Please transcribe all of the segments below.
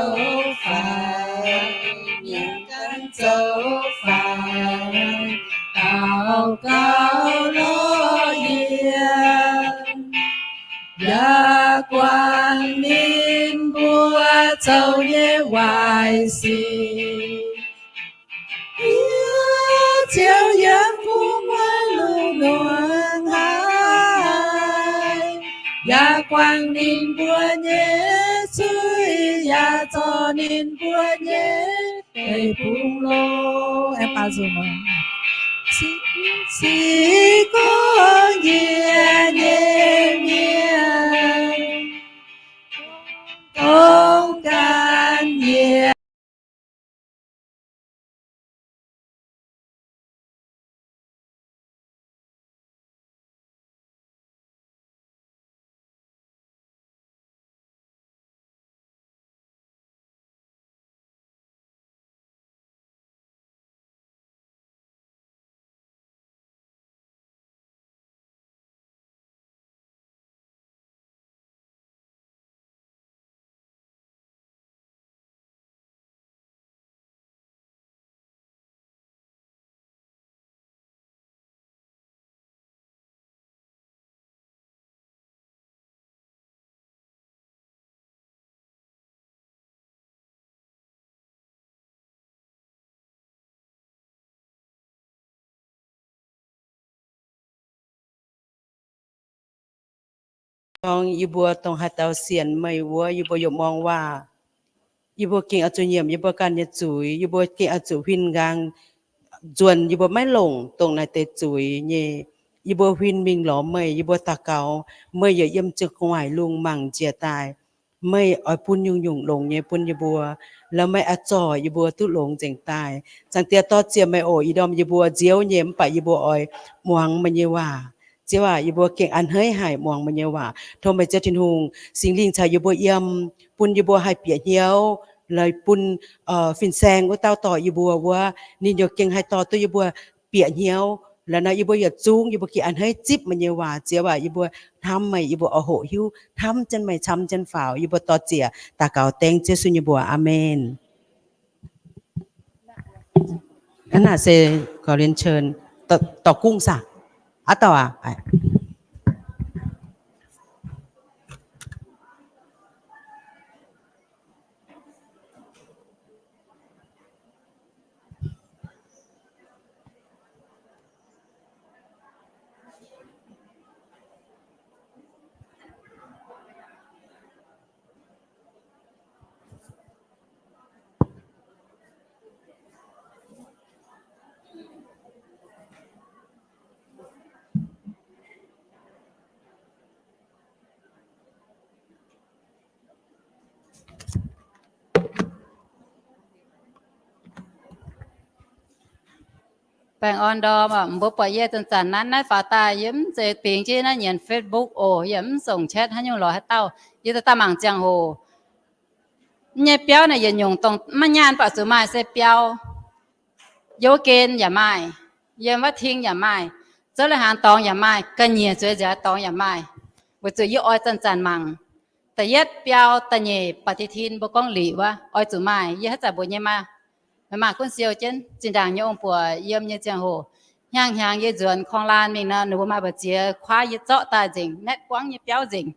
zoux faix, yiem gan zoux faix, daux gaux lorz yie. Yaac guangc ninh mbuo zoux nyei waaic sic. Yie ziouc yiem gu'nguaaic lungh muangx haic, yaac guangc ninh mbuo nyei zuiz, yaac zorc ninh mbuo nyei deic-bung-longx. Aengx baac nzunc, se gorngv yie nyei mienh dongh gan yie Gorngv yie mbuo dongh haaix dauh sienx meih wuov, yie mbuo yaac muangx waac. Yie mbuo gengh oix zuqc nyiemc yie mbuo ganh nyei zuiz. Yie mbuo gengh oix zuqc huin nqaang nzuonx yie mbuo maiv longc dongh naaiv deix zuiz nyei. Yie mbuo huin mingh lorz meih, yie mbuo daux gaux, meih yaac yiem ziepc gu'nguaaic lungh mangc njiec daaih. Meih oix bun nyungc-nyungc longx nyei bun yie mbuo, la'meih oix zorc yie mbuo duqv longx nzengc daaih. Zaangc Diex, dor-ziec meih oc. Ih ndorm yie mbuo nziouv nyei mv baac yie mbuo oix muangx meih nyei waac. Ziouv aac, yie mbuo gengh a'hneiv haic muangx meih nyei waac. Tov meih Ziouv Tin-Hungh, Singx Lingh caux yie mbuo yiem, bun yie mbuo haih bieqc hnyouv, laaix bun fin-saeng wuov dauh dorh yie mbuo wuov, ninh yaac gengh haih dorh duqv yie mbuo bieqc hnyouv. Laaix nor yie mbuo yietc zungv yie mbuo gengh a'hneiv zipv meih nyei waac. Ziouv aac, yie mbuo hnamv meih, yie mbuo oix hoqc hiuv, hnamv jienv meih, camv jienv faaux. Yie mbuo dor-ziec daux gaux dengv Ziouv Yesu nyei mbuox. Aamen. Hnangv naaic se Gau^lin^chen dorh gungv saah? Aav dauh aac. Baengh orn ndorm aac, mbuo buatc yie zanc-zanc nanv naaiv faaux daaih, yie mv zeiz bingx jienv naaiv nyienx Facebook oc, yie mv songc chat haaix nyungc lorz haaix dauh. Yie daaih daaih mangc ziangh hoc nyei biauv naaic yietc nyungc dongh maiv nyaanh baac zuqc maaih se biauv. Yiem wuov gen yaac maaih, yiem wuov ting yaac maaih, zouv lai-hnaangx dorngx yaac maaih, ga'nyiec zueiz nziaaux dorngx yaac maaih, weic zuqc yie oix zanc-zanc mangc. Da'yietv biauv, da'nyeic ba'di tin, mbuo gorngv liqc wuov, oix zuqc maaih. Yie haaix zanc mbuox nyei maah, maaih gunv siou jienv. Zinh ndaangc nyei ong-buoc yiem nyei ziangh hoc, hnyangx-hnyangx yie nzuonx korng-laan mingh nor, ninh mbuo maaih mbu'ziex kuaaiv yie zorqv daaih nzengc, naetv buangv nyei biauv nzengc.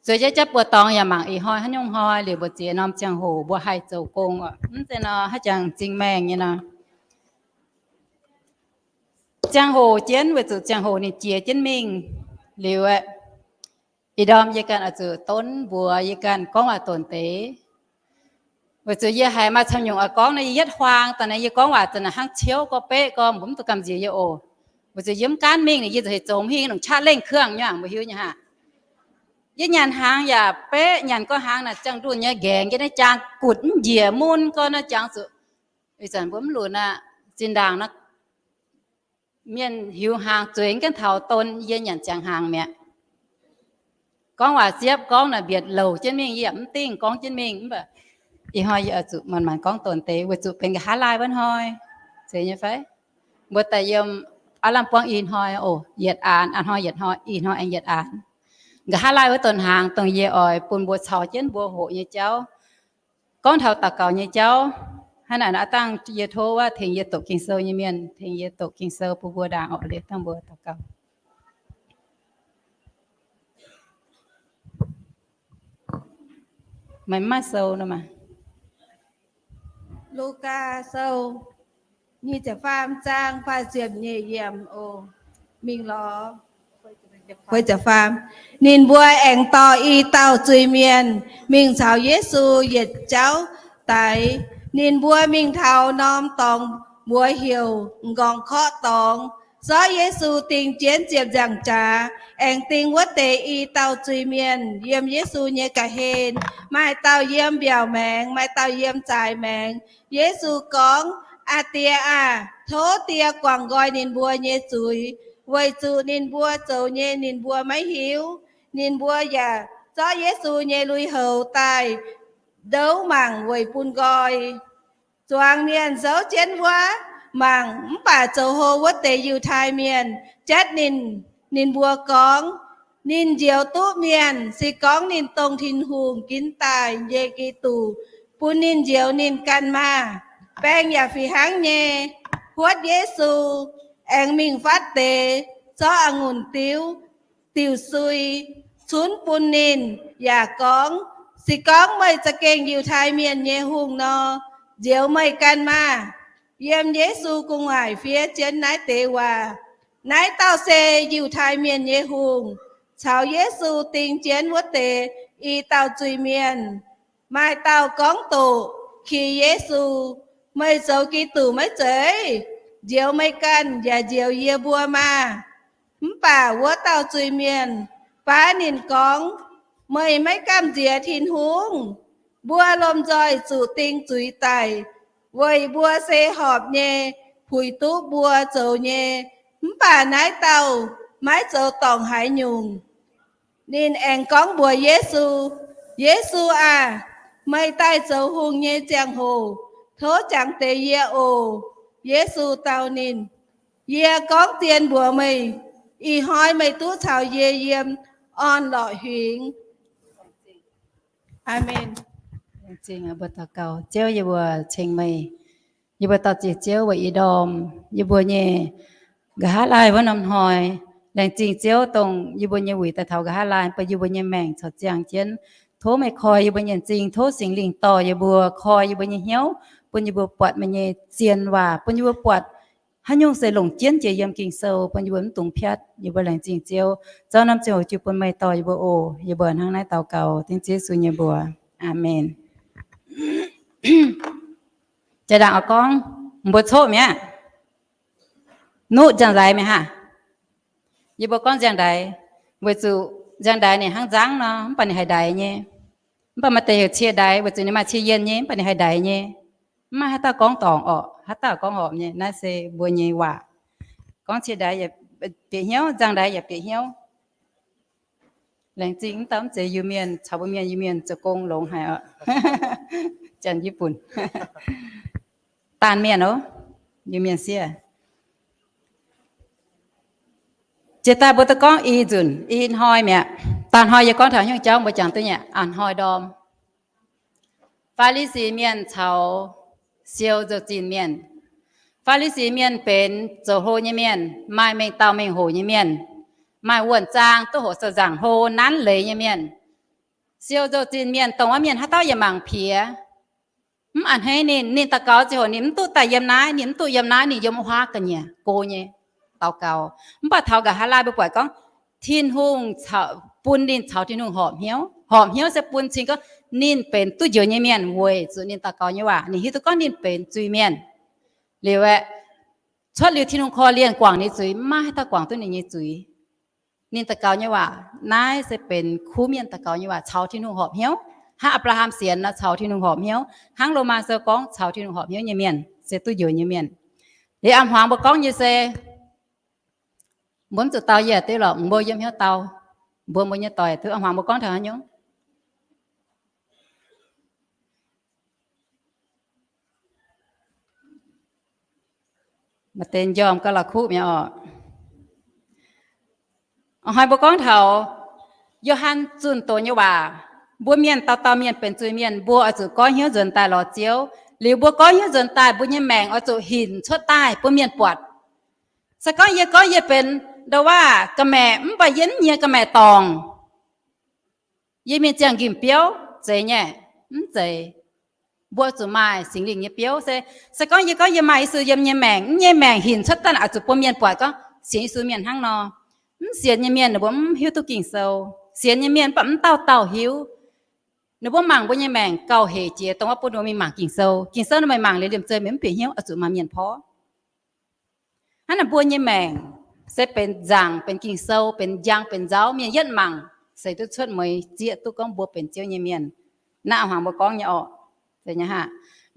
Zueiz jienv jatv buoz dorngx yaac mangc ih hnoi haaix nyungc hnoi liuz, mbu'ziex norm ziangh hoc mbuo haih zoux gong oc. Mv zeiz nor haaix jangx m'zing maengh nyei nor. Ziangh hoc jienv weic zuqc ziangh hoc ninh jiex jienv mingh liuz aeqv, ih ndorm yie ganh oix zuqc donv mbuox yie ganh gorngv waac donc deix. Weic zuqc yie haiz maaih camv nyungc oix gorngv nor, yie yietv huaang daaih nor, yie gorngv waac zanc naaic hnangv ciouv gorx beqv gorx, mbuo mv duqv gamh nziex yie oc. Weic zuqc yie mv gaanv mingh nor, yie zuqc hec zoux mv hingh longc qaqv lengh เครื่อง nyei, mbuo hiuv nyei haac. Yie nyanc hnaangx yaac beqv, nyanc gorngv hnaangx naaic ziangh ndunh nyei nqaengx jienv naaiv jangx gutc mv njiec mun gorngv naaiv jangx zuqc. Ih zanc mbuo mv lunx aqv. Zinh ndaangc nor, mienh hiuv hnaangx zueiz gengh taux don, yie nyanc ziangx hnaangx mi'aqv. Gorngv waac siepv gorngv naaic mbietc louc jienv mingh, yie yaac mv dingh gorngv jienv mingh. Mv baac ih hnoi yie oix zuqc manc-manc gorngv donc deix weic zuqc benx nqa'haav laai wuov hnoi. Zeiz nyei fai? Mbuo daaih yiem aav lamh buangv ih hnoi oc, yietc aanx, a'hnoi yietc hnoi, ih hnoi aengx yietc aanx. Nqa'haav laai wuov donc hnaangx dongh yie oix bun mbuo caux jienv mbuo hoqc nyei jauv. gorngv taux daux gaux nyei jauv. Hnangv naaic aqv, dangh yie tov wuov tengx yie doqc Ging-Sou nyei mienh tengx yie doqc Ging-Sou bun mbuo ndaangc orqc. Liuz dangh mbuo daux gaux. Meih mv maaih sou nor maah? Lugaa Sou nyic ziepc faam zaang faah ziepc nyeic yiemc oc. Mingh lorz. Ninh mbuo aengx dorh i dauh zuiz-mienh mingh caux Yesu yietc jauv daix. Ninh mbuo mingh taux norm dorngx, mbuox heuc M'nqorngv-korqv Dorngx. Zorqv Yesu ding jienv ziepc nzaangc jaax, aengx ding wuov deix i dauh zuiz-mienh yiem Yesu nyei ga'hlen. Maaih dauh yiem mbiaauc maengx, maaih dauh yiem zaaix maengx. Yesu gorngv, Aa Die aah! Tov Die guangc nqoi ninh mbuo nyei zuiz, weic zuqc ninh mbuo zoux nyei ninh mbuo maiv hiuv. Ninh mbuo yaac zorqv Yesu nyei lui-houx daaih ndouv mangc weic bun nqoi. Zuangx mienh souv jienv wuov mangc, mv baac zoux hlo wuov deix Yiutai Mienh jatv ninh. Ninh mbuo gorngv, Ninh njoux duqv mienh. Se gorngv ninh dongh Tin-Hungh ginv daaih nyei Giduc, bun ninh njoux ninh ganh maah! Baeng yaac fih hnangv nyei huotv Yesu, aengx mingh fatv deix zorqv a'ngunc diuv diuc sui cunv bun ninh, yaac gorngv, Se gorngv meih za'gengh Yiutai Mienh nyei hungh nor, njoux meih ganh maah! Yiem Yesu gu'nguaaic fiev jienv naaiv deix waac. Naaiv dauh se Yiutai Mienh nyei hungh. Caux Yesu ding jienv wuov deix i dauh zuiz-mienh, maaih dauh gorngv doqc, Ki Yesu, meih zoux Giduc maiv zeiz? Njoux meih ganh yaac njoux yie mbuo maah! Mv baac wuov dauh zuiz-mienh baav ninh gorngv, Meih maiv gamh nziex Tin-Hungh? Mbuo lomh nzoih zuqc ding zuiz daic, weic mbuo se horpc nyei, puix duqv mbuo zoux nyei. Mv baac naaiv dauh maiv zoux dorngc haaix nyungc. Ninh aengx gorngv mbuox Yesu, Yesu aah! Meih daaih zoux hungh nyei ziangh hoc, tov jangx deix yie oc. Yesu dau ninh, Yie gorngv zien mbuox meih, ih hnoi meih duqv caux yie yiem orn-lorqc huingx. Aamen. Laengz zingh mbuo daux gaux. Ziouv, yie mbuo ceng meih. Yie mbuo dau ziec Ziouv weic i ndorm yie mbuo nyei nqa'haav laai wuov norm hnoi. Laengz zingh Ziouv dongh yie mbuo nyei wuic daaih taux nqa'haav laai, bun yie mbuo nyei maengc corc ziangh jienv. Tov meih koi yie mbuo nyei m'zing, tov Singx Lingh dorh yie mbuo, koi yie mbuo nyei hnyouv, bun yie mbuo buatc meih nyei zien waac, bun yie mbuo buatc haaix nyungc se longc jienv jiex yiem Ging-Sou, bun yie mbuo mv dungx piatv. Yie mbuo laengz zingh Ziouv. Ziouv, norm ziangh hoc jiu bun meih dorh yie mbuo oc. Yie mbuo hnangv naaiv daux gaux dengv Ziouv Yesu nyei mbuox. Aamen. Jaa-ndaangc oix gorngv, mbuo coqv mi'aqv. Nuqv nziang-ndaix mi'aqv. Yie mbuo gorngv nziang-ndaix weic zuqc nziang-ndaix ninh hnangv nzangv nor, mv baac ninh haih ndaix nyei. Mv baac maaih deix heuc cie-ndaix weic zuqc ninh maaih cie-yienh nyei, mv baac ninh haih ndaix nyei. Mv maaih haaix dauh gorngv dorngc orqc, haaix dauh gorngv horpc nyei. Naaiv se mbuo nyei waac. Gorngv cie-ndaix yaac bieqc hnyouv, nziang-ndaix yaac bieqc hnyouv. Laengz zingh mv dauh mv zeiz Iu-Mienh caux mbuo Mienh, Iu-Mienh zoux gong longx haic oc. Janx-Yiv-Bun, Daanh Mienh oc, Iu-Mienh sieqv. Jiex daaih mbuo duqv gorngv i nzunc i hnoi mi'aqv. Daanh hnoi yie gorngv taux hnyouv jauv mbuo jangx duqv nyei a'hnoi ndorm. Faa^li^si Mienh caux siou nzou-zinh mienh. Faa^li^si Mienh benx zoux hlo nyei mienh, maaih mengh dauh mengh hoc nyei mienh, maaih wuonh zaang duqv hoqc sou nzaangc hlo nanv leiz nyei mienh. Siou nzou-zinh mienh dongh wuov mienh haaix dauh yaac mangc piex. Mv a'hneiv ninh, ninh daux gaux ziangh hoc ninh mv duqv daaih yiem naaiv, ninh mv duqv yiem naaiv, ninh yiem wuov huaav ga'nyiec go nyei daux gaux. Mv baac taux nqa'haav laai mbuo buatc gorngv Tin-Hungh bun ninh caux Tin-Hungh horpc hnyouv. Horpc hnyouv se bun cing gorngv ninh benx duqv njoux nyei mienh weic zuqc ninh daux gaux nyei waac ninh hiuv duqv gorngv ninh benx zuiz-mienh. Liuz aeqv, cuotv liuz Tin-Hungh korv-lienh guangc ninh zuiz, mv maaih haaix dauh guangc duqv ninh nyei zuiz. Ninh daux gaux nyei waac naaiv se benx kuv mienh daux gaux nyei waac caux Tin-Hungh horpc hnyouv. Hnangv Apc^laa^ham sienx nor caux Tin-Hungh horpc hnyouv, hnangv Lomaa Sou gorngv caux Tin-Hungh horpc hnyouv nyei mienh se duqv njoux nyei mienh. Liuz a'hmuangx mbuo gorngv nyei se, mbuo mv zuqc dau yie duqv lorqc, mbuo yiem hnyouv dau, mbuo mbuo nyei doic duqv. A'hmuangx mbuo gorngv taux haaix nyungc? Maaih deix njormh gauh la'kuqv mi'aqv orqc. A'hnoi mbuo gorngv taux Yo^han zunh doz nyei waac, Mbuo mienh dauh dauh mienh benx zuiz-mienh, mbuo oix zuqc goiv hnyouv nzuonx daaih lorz Ziouv. Liuz mbuo goiv hnyouv nzuonx daaih, mbuo nyei maengc oix zuqc hinc cuotv daaih bun mienh buatc. Se gorngv yie gorngv yie benx ndo waav ga'maeqc mv baac yie mv nyie ga'maeqc dorngc, yie mingh ziangh nqimh biouv zeiz nyei? Mv zeiz. Mbuo zuqc maaih Singx Lingh nyei biouv. Se, se gorngv yie gorngv yie maaih Yesu yiem nyei maengc, mv nyei maengc hinc cuotv daaih oix zuqc bun mienh buatc gorngv sienx Yesu mienh hnangv nor. Mv sienx nyei mienh ninh mbuo mv hiuv duqv Ging-Sou. Sienx nyei mienh mv baac mv dauh dauh hiuv. Ninh mbuo mangc mbuo nyei maengc gauh hec jiex, dongh wuov bun ninh mbuo mingh mangc Ging-Sou. Ging-Sou ninh meih mangc liuz liemh zeih meih mv bieqc hnyouv, oix zuqc maaih mienh porv. Hnangv naaic mbuo nyei maengc se benx nzaangc, benx Ging-Sou, benx njang, benx nzauv, mienh yietv mangc se duqv cuotv mueiz zieqv duqv gorngv mbuo benx Ziouv nyei mienh. Naaiv hmuangx mbuo gorngv nyei orqc.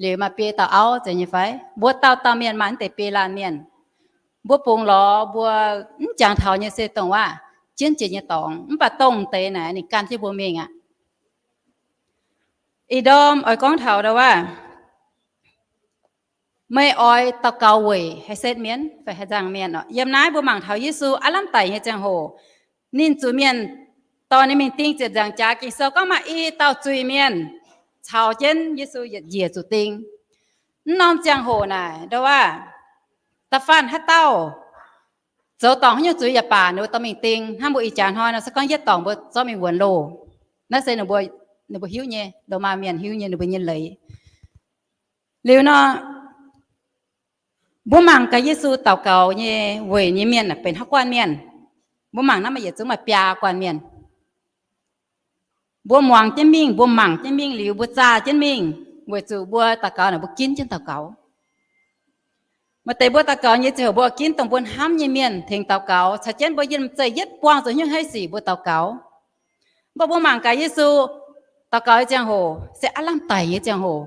Liuz maaih biei dauh auv zeiz nyei fai? Mbuo dauh dauh mienh maaih mv deix biei laanh mienh. Mbuo bungx lorz mbuo mv jangx taux nyei se dongh waac jienv jiex nyei dorngx, mv baac dongh deix naaic ninh gan jienv mbuo mingh aqv. Ih ndorm oix gorngv taux ndo waac, meih oix daux gaux weic haaix setv mienh fai haaix nzangc mienh orqc? Yiem naaiv mbuo mangc taux Yesu aav lamh daic nyei ziangh hoc, ninh zuqc mienh dorh ninh mingh ding ziepc nzaangc jaax. Ging-Sou gorngv maaih i dauh zuiz-mienh caux jienv Yesu yietc njiec zuqc ding. Mv norm ziangh hoc naaic ndo waac, da'faanh haaix dauh zoux dorngc haaix nyungc zuiz yaac baac ninh mbuo dorh mingh ding. Hnangv mbuo ih jaax hnoi nor se gorngv yietv dorngc mbuo zorqv mingh wuonx loh. Naaiv se ninh mbuo hiuv nyei, Lomaa mienh hiuv nyei ninh mbuo nyei leiz. Liuz nor, mbuo mangc gaax Yesu daux gaux nyei weic nyei mienh benx haaix guanh mienh. Mbuo mangc naaiv maaih yietc zungv maaih biaa guanh mienh. Mbuo muangx jienv mingh, mbuo mangc jienv mingh liuz mbuo zaah jienv mingh, weic zuqc mbuo daux gaux naaic mbuo ginv jienv daux gaux. Maaih deix mbuo daux gaux nyei ziangh hoc mbuo ginv dongh mbuo hnamv nyei mienh tengx daux gaux, caux jienv mbuo yiem zeih yietv buangh zoux hnyouv haiv sic mbuo daux gaux. Mv baac mbuo mangc gaax Yesu daux gaux nyei ziangh hoc se aav lamh daic nyei ziangh hoc.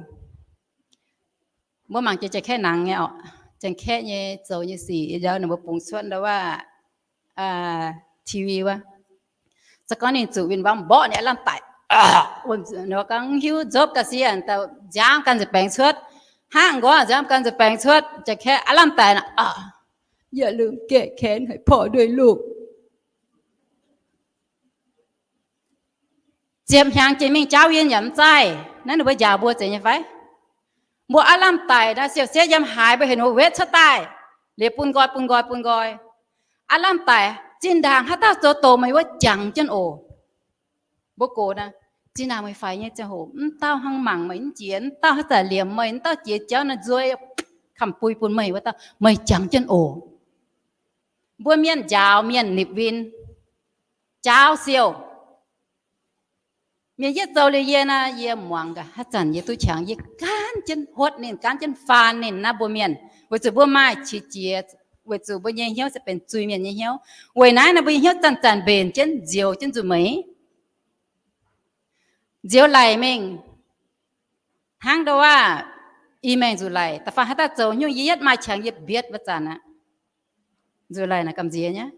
Mbuo mangc jiex Janx-Kaeqv nangx nyei orqc, Janx-Kaeqv nyei zoux nyei sic, ninh mbuo bungx cuotv ndo waac T V wuov. Se gorngv ninh zuqc win-wangv mborqv ninh aav lamh daic, gorngv hiuv nzopv ga'sie, nziaamv gan nza'baengx cuotv. Hnangv nqorngv nziaamv gan nza'baengx cuotv, Janx-Kaeqv aav lamh daic, Yaac longc gaeqv kaenx haic porv ndueic lungh. Ziepc hnyangx jiex mingh jaauv win yaac mv zaih. Naaiv ninh mbuo njaaux mbuo zeiz nyei fai? Mbuo aav lamh daic naaiv siou-sietv yiem haaix mbuo heuc ninh mbuo wetv cuotv daaih, liuz bun nqoi bun nqoi bun nqoi. Aav lamh daic zinh ndaangc haaix dauh zoux doqc meih wuov jangx jienv oc. Mbuo gox naaiv, zinh ndaangc meih faix nyei ziangh hoc, mv dauh hnangv mangc meih mv jiex, mv dauh haaix zanc liemh meih, mv dauh jiex jauv naaiv nzueic kamx bui bun meih wuov dauh, meih jangx jienv oc. Mbuo mienh njaaux mienh nipc win, jaauv siou. Mienh yietv zoux liuz yie naaiv, yie muangx gaax haaix zanc yie duqv qangx, yie gaanv jienv huotv ninh, gaanv jienv faan ninh naaiv mbuo mienh, weic zuqc mbuo maaih qiex jiez, weic zuqc mbuo nyei hnyouv se benx zuiz-mienh nyei hnyouv. Weic naaiv naaiv mbuo nyei hnyouv zanc-zanc mbenc jienv, nzioux jienv nzuqc meix, nzioux laic mingh. Hnangv ndo waac i maengx nzuqc laic, da'faanh haaix dauh zoux nyungc yie yietv maaih qangx yie mbietv wuov zanc aqv. Nzuqc laic naaic gamh nziex nyei.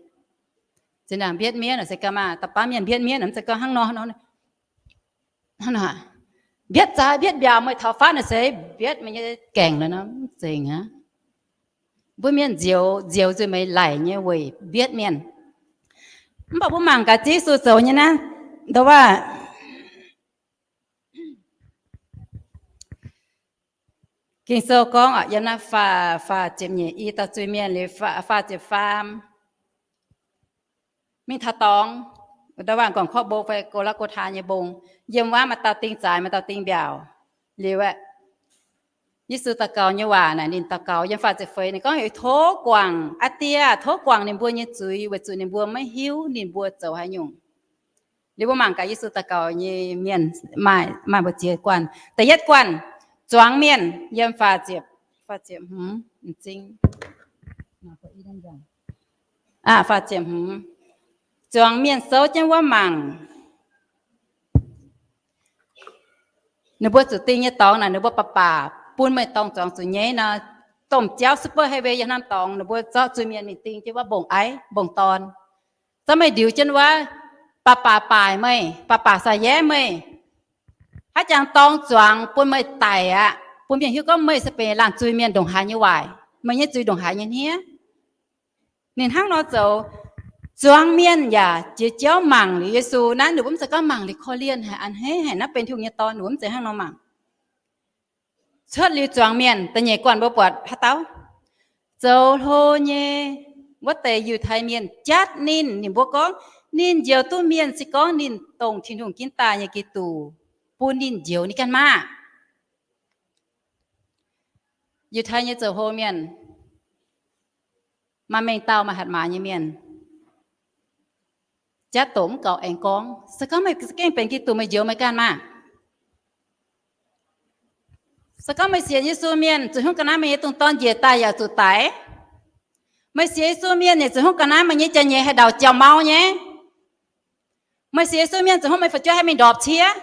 Zinh ndaangc mbietv miev naaic se ga'maah da'faanh mienh mbietv miev naaic mv zeiz gorngv hnangv nor, mbietv zaaix mbietv mbiaauc meih taux faanv naaic se mbietv meih nyei gaengh lorqc nor, mv zeiz aqv. Mbuo mienh nzioux, nzioux nzuqc meix laic nyei weic mbietv mienh. Mv baac mbuo mangc gaax Ziouv Yesu zoux nyei naaiv, ndo waac Ging-Sou gorngv yiem naaiv faah, faah ziepc nyeic i dauh zuiz-mienh liuz faah ziepc faam mingh taux dorngx, ndo waac nqorngv korv mbong fai Go^laa^go^taa nyei mbong, yiem wuov maaih dauh ding zaaix, maaih dauh ding mbiaauc. Liuz aeqv, Yesu daux gaux nyei waac naaic, ninh daux gaux yiem faah ziepc feix, ninh gorngv, Tov guangc, aa Die, tov guangc ninh mbuo nyei zuiz, weic zuqc ninh mbuo maiv hiuv ninh mbuo zoux haaix nyungc. Liuz mbuo mangc gaax Yesu daux gaux nyei mienh maaih, maaih mbu'ziex guanh. Da'yietv guanh, zuangx mienh, yiem faah ziepc, faah ziepc hmz, m'zing, faah ziepc hmz, zuangx mienh souv jienv wuov mangc. Ninh mbuo zuqc ding nyei dorngx naaic, ninh mbuo baac baac bun meih dorng zuangx zuqc nyei nor, domh jauv super highway yiem norm dorngx, ninh mbuo zorqv zuiz-mienh mingh ding jienv wuov mbong-aiv mbong-dorn. Zorqv meih ndiux jienv wuov, baac baac baaic meih, baac baac saa-yaev meih, haaix jangx dorng zuangx bun meih daic aqv, bun mienh hiuv gorngv meih se benx laanh zuiz-mienh ndongc haaix nyei waaic, meih nyei zuiz ndongc haaix nyei hniev. Ninh hnangv nor zoux, Zuangx mienh yaac jiex jauv mangc liuz Yesu. Naaiv ninh mbuo mv zeiz gorngv mangc liuz korv-lienh haic, a'hneiv haic naaiv benx Tin-Hungh nyei Dorn, ninh mbuo mv zeiz hnangv nor mangc. Cuotv liuz zuangx mienh, da'nyeic guanh mbuo buatc haaix dauh? Zoux hlo nyei wuov deix Yiutai Mienh jatv ninh. Ninh mbuo gorngv ninh njoux duqv mienh se gorngv ninh dongh Tin-Hungh ginv daaih nyei Giduc, bun ninh njoux ninh ganh maah! Yiutai nyei zoux hlo mienh, maaih mengh dauh maaih hatc maaz nyei mienh, jatv doqc mv gaux aengx gorngv, Se gorngv meih za'gengh benx Giduc, meih njoux meih ganh maah! Se gorngv meih sienx Yesu mienh, zuqc hnyouv ga'naaiv meih nyei dungz dorn njiec daaih yaac zuqc daic. Meih sienx Yesu mienh, zuqc hnyouv ga'naaiv meih nyei jauv-nyeiz haih ndauc jauv-mauv nyei. Meih sienx Yesu mienh, zuqc hnyouv meih fu'jueiv haih mingh ndorpc ciev.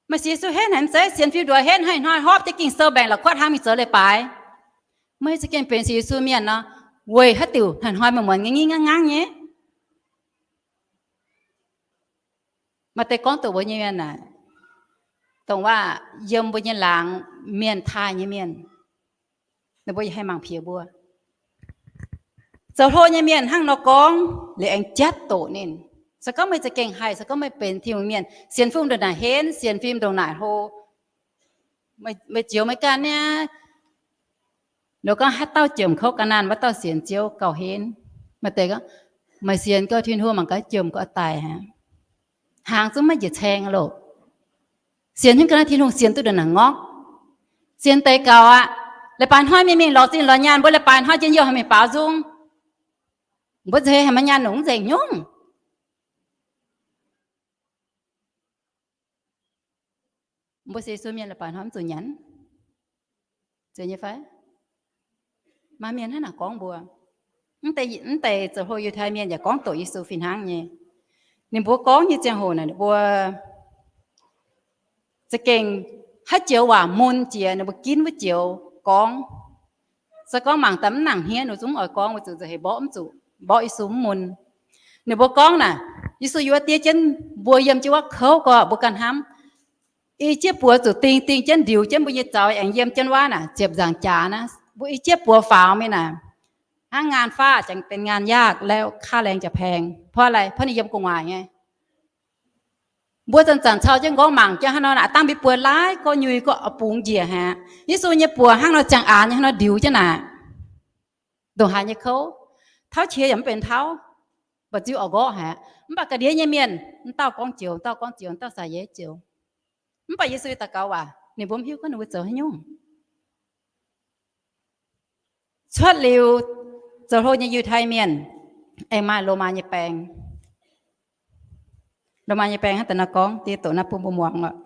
Meih sienx Yesu henv haic, mv zeiz sienx fim nduov henv, hnoi-hnoi hopv jienv Ging-Sou mbaengx la'kuotv hnangv mingh zoux leiz-baaix. Meih za'gengh benx sienx Yesu mienh nor, weic haaix diuc hnoi-hnoi meih muonz ngingv ngingv nganv nganv nyei? Maaih deix gorngv doqc mbuo nyei mienh aah, dongh waac yiem mbuo nyei laangz mienh taaih nyei mienh, ninh mbuo yaac haih mangc piex mbuo. Zoux hlo nyei mienh hnangv nor gorngv liuz aengx jatv doqc ninh. Se gorngv meih za'gengh haih, se gorngv meih benx Tin-Hungh mienh, sienx fim ndongc naaic henv, sienx fim ndongc naaic hlo, meih njoux meih ganh niaa. Nor gorngv haaix dauh jomc kouv ga'naanh, wuov dauh sienx Ziouv gauh henv. Maaih deix gorngv, Meih sienx gauh Tin-Hungh mangc gaax jomc gauh daic aqv. Hnaangx zungv maiv njiec caeng loh. Sienx hnyouv ga'naaiv Tin-Hungh sienx duqv ndongc naaic ngorc. Sienx deix gaux aqv. Leiz-baaix hnoi mingh mingh lorz zinh lorz nyaanh, mbuo leiz-baaix hnoi njien-youh haih mingh baaux nzung. Mbuo nzeix haih maaih nyaanh longc mv nzengc nyungc. Mbuo sienx Yesu mienh leiz-baaix hnoi mv zuqc nyanc, zeiz nyei fai? Maaih mienh hnangv naaic gorngv mbuo. Mv deix zoux hlo Yiutai Mienh yaac gorngv doqc Yesu fih hnangv nyei. Ninh mbuo gorngv nyei ziangh hoc naaic, ninh mbuo za'gengh haaix joux waac mun jiex, ninh mbuo ginv wuov joux gorngv. Se gorngv mangc daaih mv nangc hniev, ninh zungv oix gorngv, weic zuqc nza'hec mborqv mv zuqc, mborqv Yesu mv mun. Ninh mbuo gorngv naaic, Yesu yiem wuov diev jienv, mbuo yiem jienv wuov kouv gorqv, mbuo ganh hnamv, i jieqv buoz zuqc ding, ding jienv ndiux jienv mbuo nyei zaux aengx yiem jienv wuov naaic ziepc nzaangc jaax naaiv, mbuo i jieqv buoz faaux mingh naaic, hnangv ngaan faah jangx benx ngaan yaakv, lauh kaav laengz jaax paeng. Baac laaix baav ninh yiem gu'nguaaic nyei. Mbuo zanc-zanc cau jienv nqorngv mangc jienv hnangv nor, aav dangh mbuo buoz laaix gorqv nyuix gorqv bungx njiec haic aqv. Yesu nyei buoz hnangv nor ziangh aanx nyei hnangv nor ndiux jienv naaic, ndongc haaix nyei kouv, tauv qiex yaac mv benx tauv, mba'ziu oix nqorqv haic aqv. Mv baac ga'ndiev nyei mienh, mv dauh gorngv joux, mv dauh gorngv joux, mv dauh saax yeiv joux. Mv baac Yesu daux gaux waac, ninh mbuo mv hiuv gorngv ninh mbuo zoux haaix nyungc. Cuotv liuz zoux hlo nyei Yiutai Mienh, aengx maaih Lomaa nyei baeng. Lomaa nyei baeng hnangv deix nor gorngv, diex doqc naaiv bun mbuo muangx oc.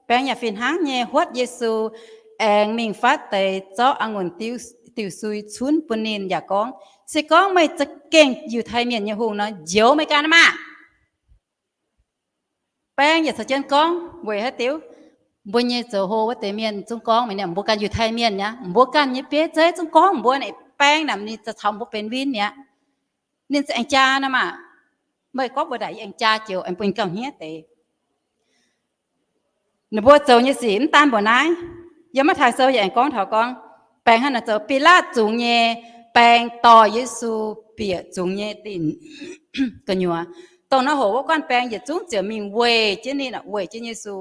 Baeng yaac fih hnangv nyei huotv Yesu, aengx mingh fatv deix zorqv a'ngunc diuh sui cunv bun ninh yaac gorngv, Se gorngv meih za'gengh Yiutai Mienh nyei hungh nor, njoux meih ganh maah! Baeng yaac caux jienv gorngv, weic haaix diuc? Mbuo nyei zoux hlo wuov deix mienh zungv gorngv meih niaa, mbuo ganh Yiutai Mienh niaa, mbuo ganh nyei bieiv zeiv zungv gorngv mbuo, baeng naaic ninh za'caux mbuo benx win mi'aqv. Ninh za'aengx jaa nor maah! Meih gorngv mbuo naaic yie aengx jaa joux, aengx bun gauh hniev deix. Ninh mbuo zoux nyei sic mv daan mbuoqc naaiv. Yiem Matv^taai Sou yaac aengx gorngv taux gorngv, baeng hnangv naaic zoux Bilaatv zungx nyei baeng dorh Yesu bieqc zungx nyei dinc gu'nyuoz. Dongh nor hoc wuov guanh baeng yietc zungv ziouc mingh weic jienv ninh, weic jienv Yesu.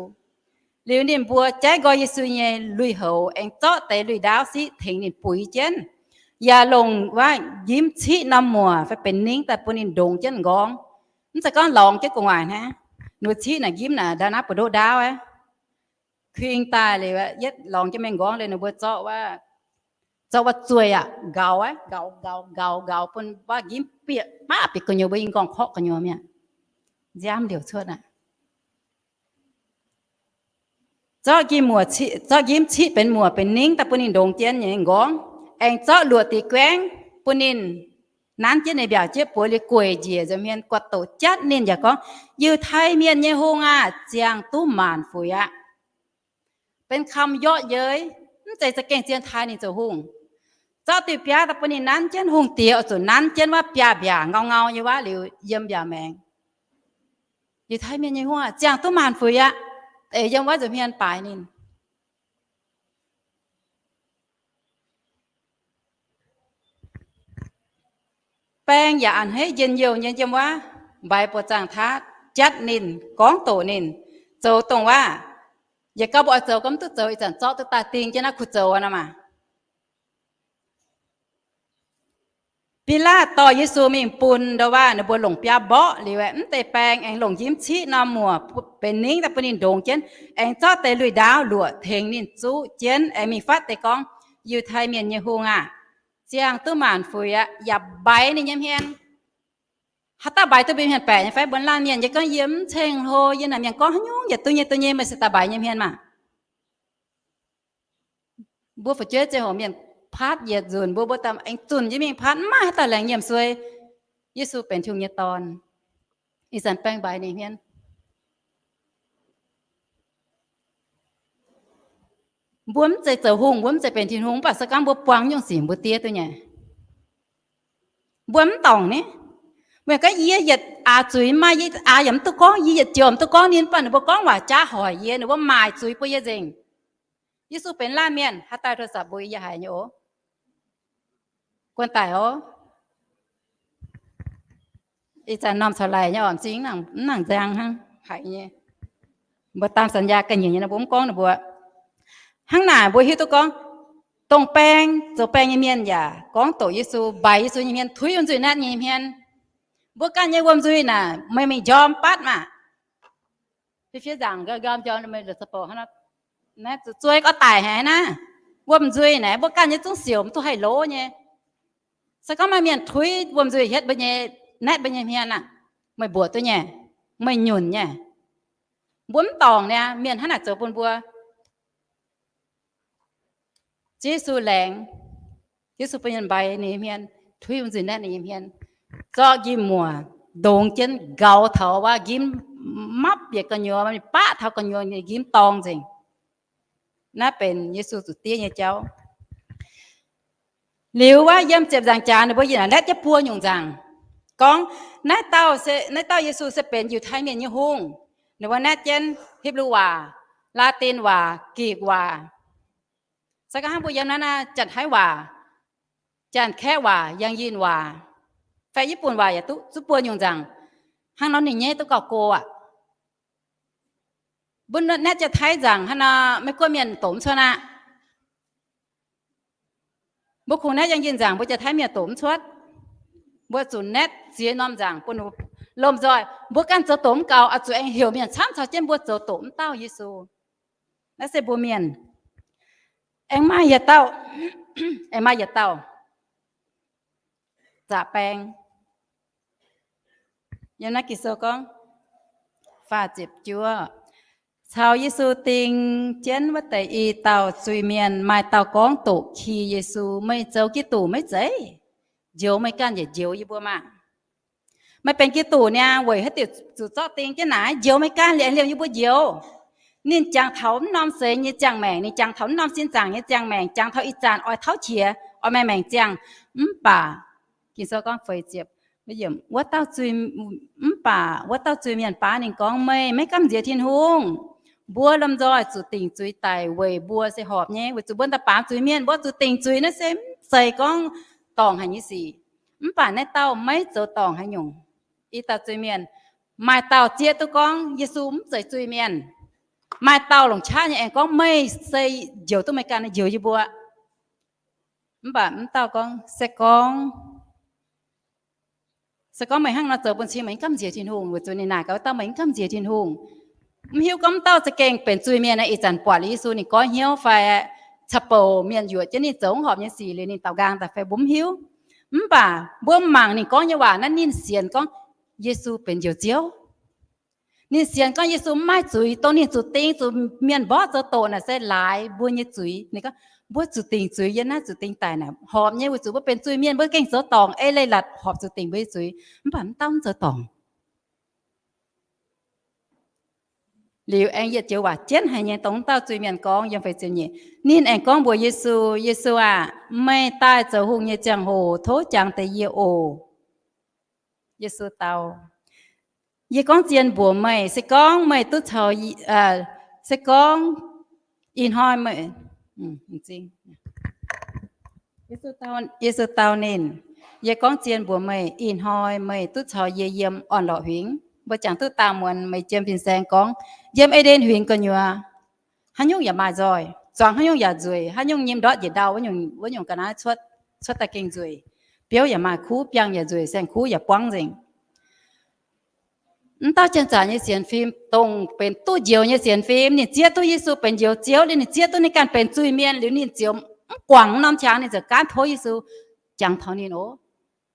Liuz ninh mbuo jaiv nqoi Yesu nyei lui-houx, aengx zorqv deix lui-ndaauv siqv tengx ninh buix jienv, yaac longc wuov njimv ciqv norm muoc fai benx ningv daaih bun ninh ndongx jienv m'nqorngv. Mv zeiz gorngv lorngx jienv gu'nguaaic hnangv. Ninh mbuo ciqv naaic njimv naaic nda'naaiv buoz-ndoqv ndaauv aqv. Kuing daaih liuz, yietv lorngx jienv mingh m'nqorngv liuz, ninh mbuo zorqv wuov, zorqv wuov zueih aqv, nqauz aqv, nqauz, nqauz, nqauz, nqauz bun wuov njimv bieqc baav bieqc gu'nyuoz, mbuo i m'nqorngv korqv gu'nyuoz mi'aqv. Nziaamv liouc cuotv aqv. Zorqv njimv ciqv benx muoc benx ningv daaih bun ninh ndongx jienv nyei m'nqorngv, aengx zorqv luoqc diqc guaengv bun ninh nanv jienv, ninh mbiaauc jieqv buoz liuz gueic njiec nza'hmien guatc doqc jatv ninh yaac gorngv, Yiutai Mienh nyei hungh aah! Ziangh duqv maanc fuix aqv. Benx kamx yorqv yeiz, mv zeiz za'gengh zien taaih ninh zoux hungh. Zorqv diuh biaav daaih bun ninh nanv jienv, hungh diex oix zuqc nanv jienv wuov biaav-mbiaac ngau-ngau nyei waav liuz yiem mbiaauc maengx. Yiutai Mienh nyei hungh aah! Ziangh duqv maanc fuix aqv. Eix yiem wuov nza'hmien baaix ninh. Baeng yaac a'hneiv njien-youh nyei yiem wuov mbaix buoz-zaangh taav, jatv ninh, gorngv doqc ninh zoux dongh wuov. Yietc gauh mbuo oix zoux gorngv mv duqv zoux, ih zanc zorqv duqv daaih ding jienv naaiv kuh zoux nor maah. Bilaatv dorh Yesu mingh bun ndau waac ninh mbuo longc biaav mborqv liuz, mv deix baeng aengx longc njimv ciqv norm muoc benx ningv daaih bun ninh ndongx jienv, aengx zorqv deix lui-ndaauv luoqc tengx ninh zuqv jienv, aengx mingh fatv deix gorngv, Yiutai Mienh nyei hungh aah! Ziangh duqv maanc fuix aqv. Yaac mbaix ninh nyei hmien. Haaix dauh mbaix duqv mbuo hmien baeqc nyei fai? Mbuo laanh mienh yie gorngv, yie mv ceng-hlo, yie naaic mienh gorngv haaix nyungc yietc duqv nyei duqv nyei, meih se daaih mbaix nyei hmien maah. Mbuo fu'jueiv ziangh hoc mienh paatv yietc nzunc, mbuo mbuo aengx zunh jienv mingh paatv, mv maaih haaix dauh laengz nyiemc suei. Yesu benx Tin-Hungh nyei Dorn. Ih zanc baeng mbaix ninh hmien. Mbuo mv zeiz zoux hungh, mbuo mv zeiz benx Tin-Hungh, mv baac se gorngv mbuo buangh nyungc sic mbuo diev duqv nyei. Mbuo mv dorngc ni. Mbuo gorngv, yie yietc aax zuiz maaih, yie aax yaac mv duqv gorngv, yie yietc joux mv duqv gorngv ninh, mv baac ninh mbuo gorngv waac jaav hoic yie, ninh mbuo maaic zuiz bun yie nzengc. Yesu benx laanh mienh, haaix dauh tov sapc mbuo yie haiz nyei oc. Guon daic oc. Ih zanc norm caux laic nyei orqc, m'zing mv nangc nzang hnangv haiz nyei. Mbuo daam สัญญา ga'nyiec nyei nor mbuo mv gorngv ninh mbuo. Hnangv naaic mbuo hiuv duqv gorngv, dongh baeng, zoux baeng nyei mienh yaac gorngv doqc Yesu, mbaix Yesu nyei hmien, tuix wuom-nzuih naetv nyei hmien. Mbuo ganh nyei wuom-nzuih naaic meih mingh njorm batv maah. Fiev fiev nzaangc njorm njorm, zuov gorx daic haic naaiv. Wuom-nzuih naaic mbuo ganh nyei zungv siouc mv duqv haih lov nyei. Se gorngv maaih mienh tuix wuom-nzuih hietv mbuo nyei, naetv mbuo nyei hmien aah, meih mbuoqc duqv nyei, meih nyunc nyei. Mbuo mv dorngc niaa, mienh hnangv naaic zoux bun mbuo. Ziouv Yesu laengz, Yesu bun mienh mbaix ninh nyei hmien, tuix wuom-nzuih naetv ninh nyei hmien, zorqv njimv-muoc ndongx jienv nqauz taux wuov njimv mapv bieqc gu'nyuoz, baqv taux gu'nyuoz ninh njimv dorng nzengc. Naaiv benx Yesu zuqc diev nyei jauv. Liuz wuov yiem ziepc nzaangc jaax ninh mbuo yaac naetv jienv buo nyungc nzaangc, gorngv naaiv dauh, naaiv dauh Yesu se benx Yiutai Mienh nyei hungh. Ninh mbuo naetv jienv Hipv^lu waac, Laatin waac, Gikc waac. Se gorngv hnangv mbuo yiem naaiv naaiv Janx-Taiv waac, Janx-Kaeqv waac, Yangh Yinh waac, fai Yiv Bun waac yaac duqv, zuqc buo nyungc nzaangc. Hnangv nor ninh nyei duqv gauh go aqv. Mbuo naetv Janx-Taiv nzaangc hnangv nor, Meiv Guoqv mienh doqc mv cuotv aqv. Mbuo kungx naetv Yangh Yinh nzaangc mbuo Janx-Taiv mienh doqc mv cuotv. Mbuo zuqc naetv ziex norm nzaangc bun lomh nzoih mbuo ganh zoux doqc mv gaux, oix zuqc aengx heuc mienh camv caux jienv mbuo zoux doqc wuov dauh Yesu. Naaiv se mbuo mienh. Aengx maaih yietc dauh, aengx maaih yietc dauh zaqc baeng. Yiem naaiv Ging-Sou gorngv, faah ziepc juov, caux Yesu ding jienv wuov deix i dauh zuiz-mienh, maaih dauh gorngv doqc ki Yesu, Meih zoux Giduc maiv zeiz? Njoux meih ganh yaac njoux yie mbuo maah! Meih benx Giduc niaa, weic haaix diuc zuqc zorqv ding jienv naaiv? Njoux meih ganh liemh liemh yie mbuo njoux. Ninh jangx taux mv norm seix nyei ziangh maengc, ninh jangx taux mv norm sin zaangc nyei ziangh maengc, jangx taux ih zanc oix tauv qiex, oix maaih maengc ziangh. Mv baac Ging-Sou gorngv, feix ziepc, wuov dauh zuiz, mv baac wuov dauh zuiz-mienh baav ninh gorngv, Meih maiv gamh nziex Tin-Hungh. Mbuo lomh nzoih zuqc dingc zuiz daic weic mbuo se horpc nyei, weic zuqc mbuo daaih baamz zuiz-mienh, mbuo zuqc dingc zuiz. Naaiv se mv zeiz gorngv dorngc haic nyei sic. Mv baac naaiv dauh maiv zoux dorngc haaix nyungc. I dauh zuiz-mienh, maaih dauh zieqv duqv gorngv Yesu mv zeiz zuiz-mienh. Maaih dauh longc qaqv nyei aengx gorngv, Meih se njoux duqv meih ganh, njoux yie mbuo. Mv baac mv dauh gorngv, Se gorngv, se gorngv meih hnangv nor zoux bun cing meih maiv gamh nziex Tin-Hungh, weic zuqc ninh naaic gaax wuov dauh meih maiv gamh nziex Tin-Hungh. Mv hiuv gorngv mv dauh za'gengh benx zuiz-mienh. Ih zanc buatc liuz Yesu ninh goiv hnyouv fai caqv-bouc mienh yuoqc jienv ninh zoux mv horpc nyei sic liuz ninh daaux nqaang daaih fai mbuo mv hiuv. Mv baac mbuo mangc ninh gorngv nyei waac naaiv, ninh sienx gorngv Yesu benx Njoux Ziouv. Ninh sienx gorngv Yesu mv maaih zuiz, dongh ninh zuqc ding, zuqc mienh mborqv zoux doqc naaic se laaix mbuo nyei zuiz. Ninh gorngv, Mbuo zuqc dingc zuiz yiem naaiv, zuqc dingc daic naaic horpc nyei, weic zuqc mbuo benx zuiz-mienh, mbuo gengh zoux dorngc, ei leiz-latc horpc zuqc dingc mbuo nyei zuiz. Mv baac mv dauh mv zoux dorngc. Liuz aengx yietc joux waac jienv haic nyei, dongh mv dauh zuiz-mienh gorngv yiem feix ziepc nyeic. Ninh aengx gorngv mbuox Yesu, Yesu aah! Meih daaih zoux hungh nyei ziangh hoc tov jangx deix yie oc. Yesu dau, Yie gorngv zien mbuox meih, se gorngv meih duqv caux, se gorngv ih hnoi meih, Yesu dau ninh, Yie gorngv zien mbuox meih, ih hnoi meih duqv caux yie yiem orn-lorqc huingx. Mbuo jangx duqv daauh muonz meih jiem fin-saeng gorngv, yiem E^nden Huingx gu'nyuoz haaix nyungc yaac maaih nzoih, zuangx haaix nyungc yaac nzueic, haaix nyungc nyim ndortv njiec ndau wuov nyungc ga'naaiv cuotv, cuotv daaih gengh nzueic. Biouv yaac maaih kuv, biangh yaac nzueic, saeng-kuv yaac buangv nzengc. Mv dauh janx-zaqc nyei sienx fim, dongh benx duqv njoux nyei sienx fim, ninh zieqv duqv Yesu benx Njoux Ziouv liuz, ninh zieqv duqv ninh ganh benx zuiz-mienh liuz, ninh ziouc mv guangc norm qangx, ninh ziouc gaanv tov Yesu jangx taux ninh oc,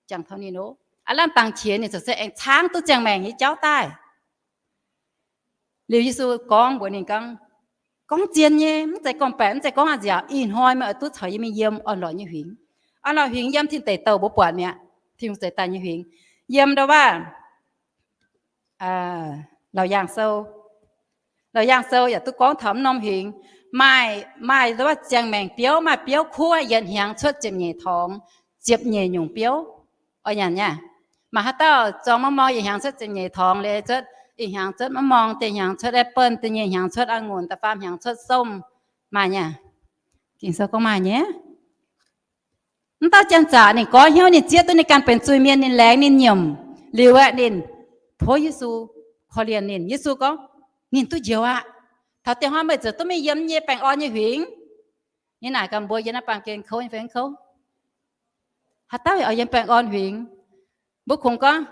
jangx taux ninh oc. Aav lamh dangx qiex ninh ziouc se aengx caangv duqv ziangh maengc nyei jauv daaih. Liuz Yesu gorngv mbuox ninh gorngv, gorngv zien nyei, mv zeiz gorngv-baeqc, mv zeiz gorngv a'nziaauc, ih hnoi meih oix duqv caux yie mingh yiem orn-lorqc nyei huingx. Orn-lorqc huingx yiem tin deic douh mbuo buatc mi'aqv, Tin-Hungh zeix daaih nyei huingx. Yiem ndo wuov, Laauc Yaangh Sou, Laauc Yaangh Sou yaac duqv gorngv taux mv norm huingx. Maaih, maaih ndo wuov ziangh maengc biouv, maaih biouv kuv yietc hnyangx cuotv ziepc nyeic torngx, ziepc nyeic nyungc biouv. Oix nyanc nyei. Maaih haaix dauh zuangx maiv morng yietc hnyangx cuotv ziepc nyeic torngx liuz cuotv, ih hnyangx cuotv maiv morng, da'nyeic hnyangx cuotv apple, da'nyeic hnyangx cuotv a'ngunc, da'faam hnyangx cuotv somh, maaih nyei? Ging-Sou gorngv maaih nyei. Mv dauh janx-zaqc ninh goiv hnyouv, ninh zieqv duqv ninh ganh benx zuiz-mienh, ninh laengz ninh nyiemc liuz aeqv, ninh tov Yesu korv-lienh ninh. Yesu gorngv, ninh duqv njoux aqv. Taux dieh hnoi meih ziouc duqv mingh yiem yie nyei baengh orn nyei huingx. Yie naaic gaax mbuo yiem naaiv baamh gen kouv nyei fai mv kouv? Haaix dauh oix yiem baengh orn huingx? Mbuo kungx gorngv,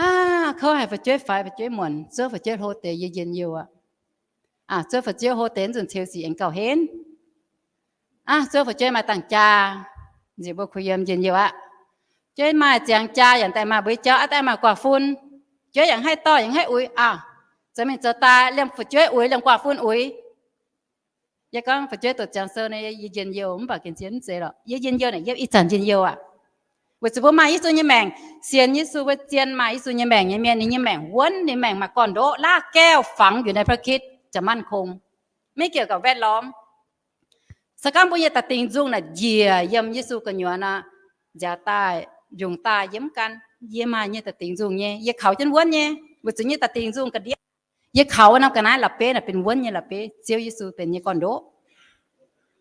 aav, kouv haic, fu'jueiv faix, fu'jueiv muonc, zuov fu'jueiv hlo deix, yie njien-youh aqv. Zuov fu'jueiv hlo deix, nzunc ceux sic aengx gauh henv. Aav, zuov fu'jueiv maaih dangh jaa, nziex mbuo kuh yiem njien-youh aqv. Fu'jueiv maaih ziangx jaa yaac daaih maaih mbuo jauv, aav daaih maaih guaax fun. Fu'jueiv yaac haih dorh yaac haih uix aqv. Zoux mingh zoux daaih liemh fu'jueiv uix, liemh guaax fun uix. Yie gorngv fu'jueiv doqc Ziangh Sou nyei, yie njien-youh, mv baac gengh zien mv zeiz lorqc. Yie njien-youh naaic yiem ih zanc njien-youh aqv. Weic zuqc mbuo maaih Yesu nyei maengc, sienx Yesu wuov zien maaih Yesu nyei maengc nyei mienh, ninh nyei maengc wuonv, ninh maengc maaih gorn-ndoqv, รากแก้ว ฝังอยู่ในพระคริสต์ จะมั่นคง maiv ziouc gorngv แวดล้อม. Se gorngv mbuo nyei da'dingc nzungh naaic njiec yiem Yesu gu'nyuoz nor, nziaaux daaih, njungh daaih yiem mv gan, yie maaih nyei da'dingc nzungh nyei, yie kaux jienv wuonv nyei, weic zuqc nyei da'dingc nzungh ga'ndiev. Yie kaux wuov norm ga'naaiv la'bieiv naaic benx wuonv nyei la'bieiv, Ziouv Yesu benx nyei gorn-ndoqv.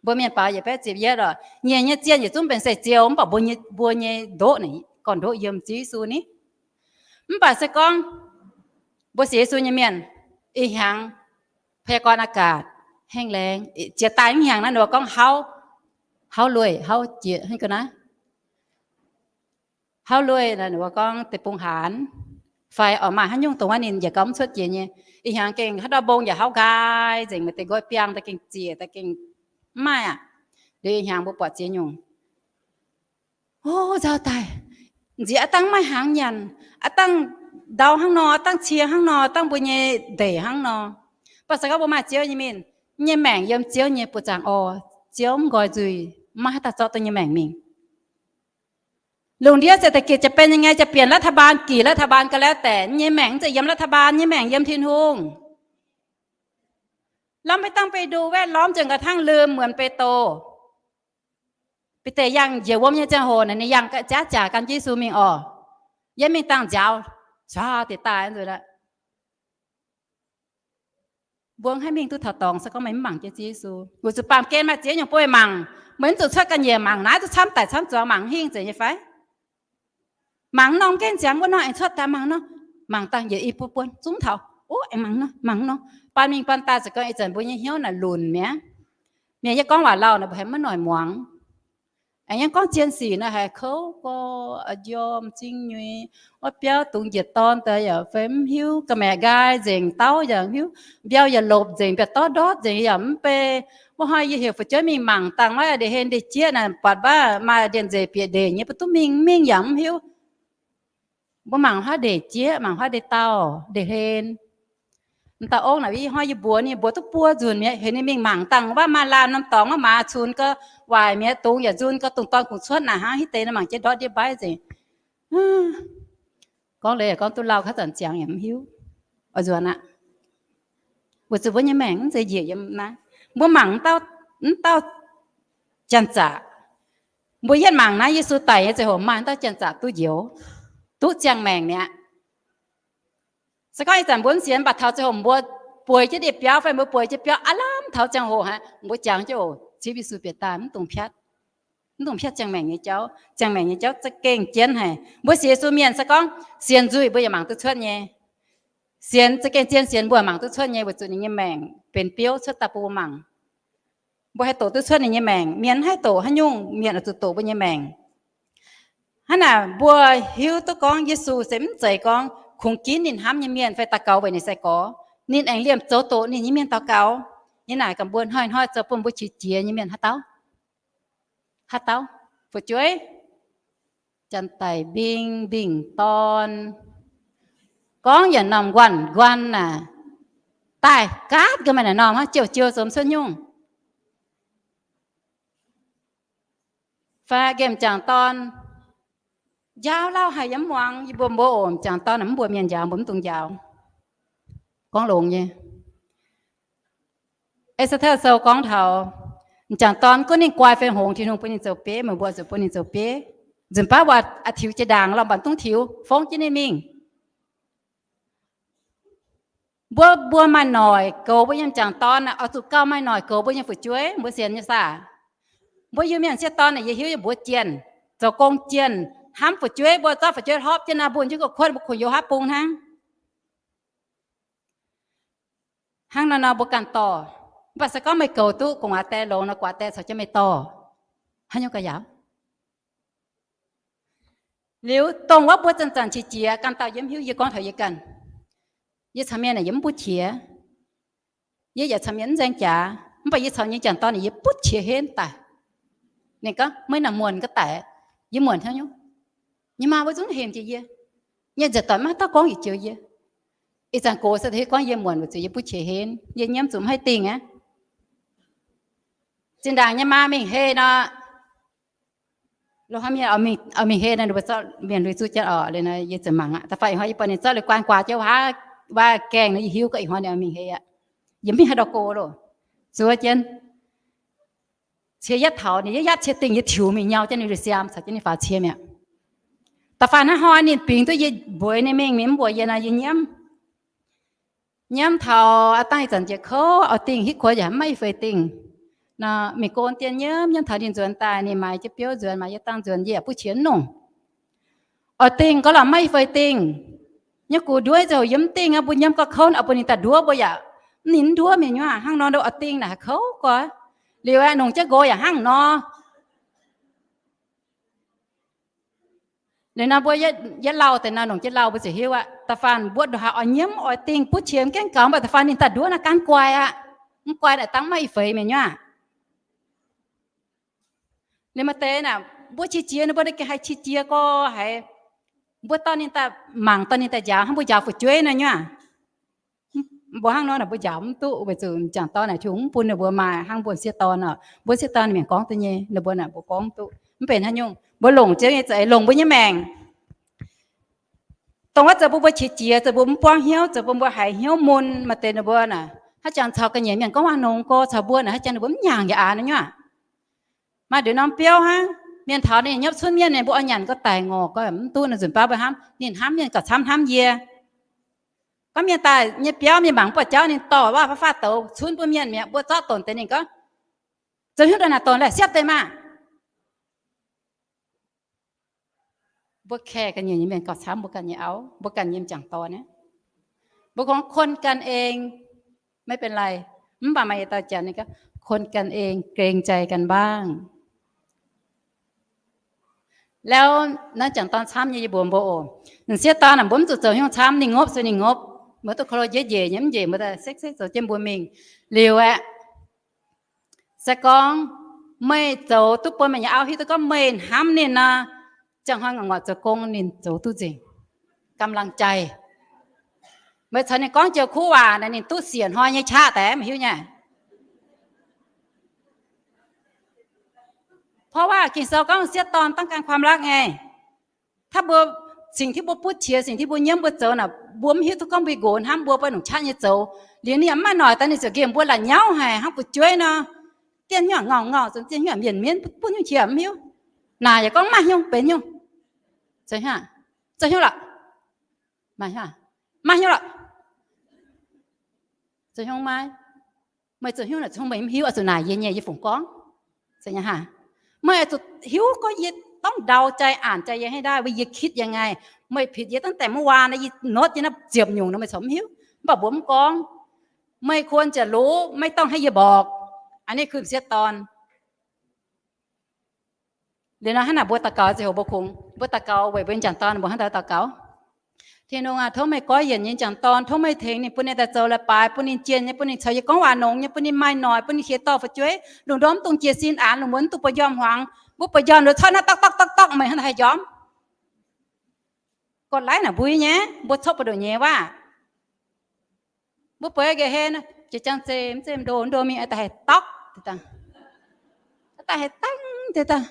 Mbuo mienh baaux yietc baeqv ziepc yietv oc, nyiec nyei zien yietc zungv benx se ziouh, mv baac mbuo nyei, mbuo nyei ndoqv naaic gorn-ndoqv yiem Ziouv Yesu ni. Mv baac se gorngv mbuo sienx Yesu nyei mienh, ih hnyangx พยากรณ์อากาศ haengh laengz, jiex daaih mv hnyangx naaiv ninh mbuo gorngv hauv, hauv lueiz, hauv jiex hnangv ga'naaiv, hauv lueiz naaiv ninh mbuo gorngv deic-bung haanz, fai oix maaih haaix nyungc dongh wuov ninh njiec gau mv cuotv jiex nyei. Ih hnyangx gengh haaix dauh mbong yaac hauv nqaai nzengc, maaih deix nqoi biangh daaih gengh ziec daaih gengh mv maaih aqv. Liuz ih hnyangx mbuo buatc ziex nyungc, o, nzauh daaih, nziex aav dangh maiv maaih hnaangx nyanc, aav dangh ndau hnangv nor, aav dangh cie hnangv nor, aav dangh mbuo nyei ndeic hnangv nor. Mv baac se gorngv mbuo maaih Ziouv nyei mienh, nyei maengc yiem Ziouv nyei buoz-zaangc orqc, Ziouv mv nqoi nzuih, maiv maaih haaix dauh zorqv duqv nyei maengc mingh. Lungh ndiev เศรษฐกิจ จะเป็นยังไง, จะเปลี่ยนรัฐบาล กี่รัฐบาลก็แล้วแต่, nyei maengc mv zeiz yiem รัฐบาล, nyei maengc yiem Tin-Hungh. เราไม่ต้องไปดูแวดล้อมจนกระทั่งลืมเหมือนเปโตร. Bide yangh njiec wuom nyei ziangh hoc naaic, ninh yangh jaav jaax gan Yesu mingh orqc. Yiem mingh dangh nziaaux, nziaaux deix daaih nzueic aqv. Mbuo haih mingh duqv taux dorngx se gorngv meih mv mangc jienv Ziouv Yesu. Weic zuqc baamh gen maaih ziex nyungc bun meih mangc. Meih mv zuqc cuotv ga'nyiec mangc naaiv, zuqc camv daic camv zuangx mangc hingh zeiz nyei fai? Mangc norm nqaengv ziangx wuov nor aengx cuotv daaih mangc nor. Mangc dangh njiec i buo buonc zungv taux, o, aengx mangc nor, mangc nor. Baan mingh baan daaih za'gengh ih zanc mbuo nyei hnyouv naaic lunc mi'aqv. Mienh yie gorngv waac lauh naaic mbuo haiz maiv noic muangx. Aengx yie gorngv zien sic naaic haiz kouv gorx, njormh m'zing nyuix. Wuov biauv dungx njiec dorn daaih yaac fai mv hiuv, ga'maeqc nqaai nzengc, dauv yaac mv hiuv, mbiauh yaac lopc nzengc, mbiauh dorv ndortv nzengc yaac mv bei. Wuov hnoi yie heuc fu'jueiv mingh mangc dangh wuov ndeic-hlen ndeic-jieqv naaic, buatc baav maaih ndienh nzeic bieqc ndeic nyei, mbuo duqv mingh, mingh yaac mv hiuv. Mbuo mangc haaix ndeic-jieqv, mangc haaix ndeic-dauh, ndeic-hlen. M'dauh ong naaic, ih hnoi yie mbuox ninh, mbuox duqv buo nzunc mi'aqv, heuc ninh mingh mangc dangh wuov maaih laanh norm dorngx wuov maaz cunx gau, waaic mi'aqv, dungz yaac nzun gau, dungz dorn kungx cuotv naaic hnangv, hitv deix nor mangc jienv ndortv ndiev mbaiv nzengc. Gorngv leiz yaac gorngv duqv lauh, haaix zanc ziangx yaac mv hiuv. Oix nzuonx aqv. Weic zuqc mbuo nyei maengc mv zeiz njiec yiem naaiv. Mbuo mangc mv dauh janx-zaqc, mbuo yietv mangc naaiv Yesu daic nyei ziangh hoc maaih dauh janx-zaqc duqv njoux, duqv ziangh maengc mi'aqv. Se gorngv ih zanc mbuo mv sienx, mv baac taux ziangh hoc mbuo bueix jienv ndie-biauv fai mbuo bueix jienv biauv aav lamh taux ziangh hoc haic, mbuo jangx jienv oc, Ziouv Yesu bieqc daaih mv dungx piatv. Mv dungx piatv ziangh maengc nyei jauv. Ziangh maengc nyei jauv za'gengh jienv haic. Mbuo sienx Yesu mienh se gorngv sienx nzuih mbuo yaac mangc duqv cuotv nyei. Sienx za'gengh zien sienx mbuo mangc duqv cuotv nyei, weic zuqc ninh nyei maengc benx biouv cuotv daaih bun mbuo mangc. Mbuo haih doqc duqv cuotv ninh nyei maengc. Mienh mv haih doqc haaix nyungc, mienh oix zuqc doqc mbuo nyei maengc. Hnangv naaic mbuo hiuv duqv gorngv Yesu se mv zeiz gorngv kungx ginv ninh hnamv nyei mienh fai daux gaux weic ninh sai-gorx. Ninh aengx liemh zoux doqc ninh nyei mienh daux gaux. Nyei naaic gaax mbuo hnoi-hnoi zoux bun mbuo qiex jiez nyei mienh haaix dauh? Haaix dauh? Fu'jueiv. Janx-daic mbing, mbingh dorn. Gorngv yietc norm nquanh nquanh naaic, daaih gaatv ga'maih naaic norm hnangv, jiouv jiouv zoux mv cuotv nyungc. Fai nqemh m'jangc dorn, njaaux lauh haic yiem muangx, yie mbuo mbuo oc, m'jangc dorn mv mbuox mienh njaaux, mbuo mv dungx njaaux. Gorngv longx nyei. Estev Sou gorngv taux m'jangc dorn gunv ninh guai fai hngongx, Tin-Hungh bun ninh zoux bieiv, meih mbuo zuqc bun ninh zoux bieiv. Nzunc baav mbuo a'tiux jiex ndaangc lorh, mv baac mv dungx tiux, fongv jienv ninh mingh. Mbuo, mbuo maaih noic goux mbuo nyei m'jangc dorn, oix zuqc gauh maaih noic goux mbuo nyei fu'jueiv, mbuo sienx nyei saah? Mbuo Iu-Mienh m'sieqv dorn naaic yie hiuv yie mbuox jienh, zoux gong jienh, hnamv fu'jueiv, mbuo zorqv fu'jueiv hlorpv jienv naaic mbuo jienv ga'kuotv, mbuo kungx youz haav bung hnangv. Hnangv nor nor mbuo ganh dorh. Mv baac se gorngv meih goux duqv gu'nguaaz die longx nor, gu'nguaaz die caux jienv meih dorh, haaix nyungc ga'yaauc. Liuz dongh wuov mbuo zanc-zanc qiex jiez, ganh dauh yie mv hiuv, yie gorngv taux yie ganh. Yie caux mienh naaic yie mv butv qiex. Yie yaac caux mienh mv nzaeng jaax, mv baac yie caux nyei m'jangc dorn naaic yie butv qiex henv daic. Ninh gorngv, meih naaic muonc ga'daic. Yie muonc hnangv nyungc. Nyei maa mbuo zungv hemx jiex yie. Nyei nzieqc doic maiv dauh gorngv yietc joux yie. Ih zanc gox se gorngv yie muonc weic zuqc yie butv qiex henv, yie nyiemv zuqc mv haih dingh aqv. Zinh ndaangc nyei maa mingh hei nor, lo hnoi mienh oix mingh hei nor, ninh mbuo zorqv mienh lui zuqv jienv orqc, liuz nor yie ziouc mangc aqv. Da'faanh ih hnoi yie buatc ninh zorqv lui guaan guaax jienv wuov gaengh nor, yie hiuv gorngv ih hnoi ninh oix mingh hei aqv. Yie mv mingh haaix ndau go loh, zuov jienv. Cie yietv taux ninh yietv yatv cie dingh, yie tiux mingh nyau jienv ninh lui siaam, caux jienv ninh faaux cie mi'aqv. Da'faanh hnangv hnoi ninh bingx duqv yie mbuox ninh mingh, ninh mv mbuox yie nor, yie nyiemv. Nyiemv taux aav dangh ih zanc jiex kouv, oix dingh hitv kuonx yaac maiv fei dingh. Nor mingh go dien nyiemv, nyiemv taux ninh nzuonx daaih, ninh maaiz jienv biouv nzuonx, maaiz jienv dangh nzuonx, yie yaac butv qiex nongh. Oix dingh gorngv lorqc maiv fei dingh. Nyei gux nduov ziouc yie mv dingh aqv, mbuo nyiemv gauh kouv, oix bun ninh daaih nduov mbuo yaac mv ninh mv nduov mienh nyuav. Hnangv nor ndoh oix dingh naaic haih kouv gorx. Liuz aeqv, nongc jienv nqox yaac hnangv nor. Liuz nor mbuo yietv lauh deix nor, nongc jienv lauh mbuo ziouc hiuv aqv. Da'faanh mbuo ndongc haaix oix nyiemv oix dingh butv qiex mv gaengh gaux, mv baac da'faanh ninh daaih nduov naaiv gaanv guai aqv. Mv guai naaic dangh maiv feix mienh nyuav. Liuz maaih deix naaic mbuo qiex jiez, ninh mbuo gengh haih qiex jiez gorx haic. Mbuo dorh ninh daaih mangc, dorh ninh daaih njaaux, hnangv mbuo njaaux fu'jueiv nor nyuav. Mbuo hnangv nor naaic mbuo njaaux mv duqv weic zuqc m'jangc dorn naaic Tin-Hungh mv bun ninh mbuo maaih hnangv mbuo m'sieqv dorn oc. Mbuo m'sieqv dorn mienh gorngv duqv nyei, ninh mbuo naaic mbuo gorngv mv duqv. Mv benx haaix nyungc, mbuo longc Ziouv nyei za'eix longc mbuo nyei maengc. Dongh wuov zoux bun mbuo qiex jiez, zoux bun mbuo mv buangv hnyouv, zoux bun mbuo haiz hnyouv mun. Maaih deix ninh mbuo naaic haaix jangx caux ga'nyiec mienh gorngv waac-nongx gorx, caux mbuo naaic haaix jangx ninh mbuo mv nyaangc yaac aa nor nyuav. Maaih nduqc norm biouv hnangv, mienh taux ninh nyopv cunv mienh, ninh mbuo oix nyanc gorx daic ngorc gorx mv duqv, ninh nzunc baav mbuo hnamv, ninh hnamv mienh gauh camv hnamv yie. Gorngv mienh daaih nyei biauv, mienh mangc mv buatc jauv, ninh dorh waac-faah douz cunv bun mienh mi'aqv. Mbuo zorqv donc deix ninh gorngv, zoux hnyouv daaih naaic donc laeh siepv deix maah! Mbuo care ga'nyiec nyei mienh gauh camv mbuo ganh nyei auv, mbuo ganh nyei m'jangc dorn aqv. Mbuo gorngv คนกันเอง ไม่เป็นไร, mv baac maaih yietc dauh janx ninh gorngv คนกันเอง เกรงใจกันบ้าง. Lauh naaiv m'jangc dorn camv nyei yie mbuox mbuo oc. M'sieqv dorn naaic mbuo mv zuqc zoux hnyouv camv, ninh ngopv se ninh ngopv, mbuo duqv ko lo njiec njiec nyei mv njiec mbuo daaih sekv sekv zoux jienv mbuo mingh. Liuz aeqv, se gorngv meih zoux duqv bun meih nyei auv hiuv duqv gorngv meih hnamv ninh nor, ziangh hnoi ngaengc ngoic zoux gong ninh zoux duqv nzengc, กำลังใจ. Meih caux ninh gorngv joux kuv waac naaic ninh duqv siec hnoi nyei qaqv daaih meih hiuv nyei. เพราะว่า Ging-Sou gorngv m'sieqv dorn ต้องการความรักไง. Hnangv mbuo, cingx tengx mbuo butv qiex, cingx tengx mbuo nyiemv mbuo zoux naaic, mbuo mv hiuv duqv gorngv mbuo nqox hnamv mbuo, mbuo nongc qaqv nyei zoux. Liuz ninh yaac mv maaih noic daaih ninh ziouc nqemh mbuo la'nyauv haic hnangv fu'jueiv nor. Dienh hnyouv ngauh ngauh, zon dienh hnyouv mienc mienv, butv nyungc qiex mv hiuv. Naaic yaac gorngv mv maaih hnyouv benx nyungc. Zoux hnyouv lorqc. Maaih hnyouv lorqc. Zoux hnyouv maiv. Meih zoux hnyouv naaic zungv meih mv hiuv, oix zuqc naaic yie nyei, yie fungc gorngv. Meih zuqc hiuv gorngv yie dongh ndau jai, aanc jai yie haaix ndaaih, weic yie คิดยังไง. Meih ผิด yie ตั้งแต่เมื่อวาน yie notch yie naaiv ziepc nyungc nor meih corc mv hiuv. Mv baac mbuo mv gorngv. Meih ควรจะรู้ ไม่ต้องให้ yie mborqc. Aa, ninh kuh m'sieqv dorn. Liuz nor hnangv naaic mbuo daux gaux ziangh hoc mbuo kungx, mbuo daux gaux weic mbuo nyei m'jangc dorn, mbuo hnangv naaic daux gaux. Tin-Hungh aac, tov meih goiv yienc nyei m'jangc dorn, tov meih tengx ninh, bun ninh daaih zoux leiz-baaix, bun ninh jienh nyei, bun ninh caux yie gorngv waac nongx nyei, bun ninh maaih noic, bun ninh qiex dorh fu'jueiv, lungh ndorm mv dungx jiez sin aanx, lungh muonz mv dungx bueix njormh hmuangx. Mbuo bueix njormh nduov corc naaiv dorqv dorqv dorqv dorqv, meih hnangv naaic haih njormh. Gotv laiv naaic mbui nyei, mbuo copv buoz-ndoqv nyei waac. Mbuo bueix nqa'haav haaix, jiex jangv zeiz mv zeiz ndo ndo mingh, daaih haih dorqv, daaih haih dangv, daaih,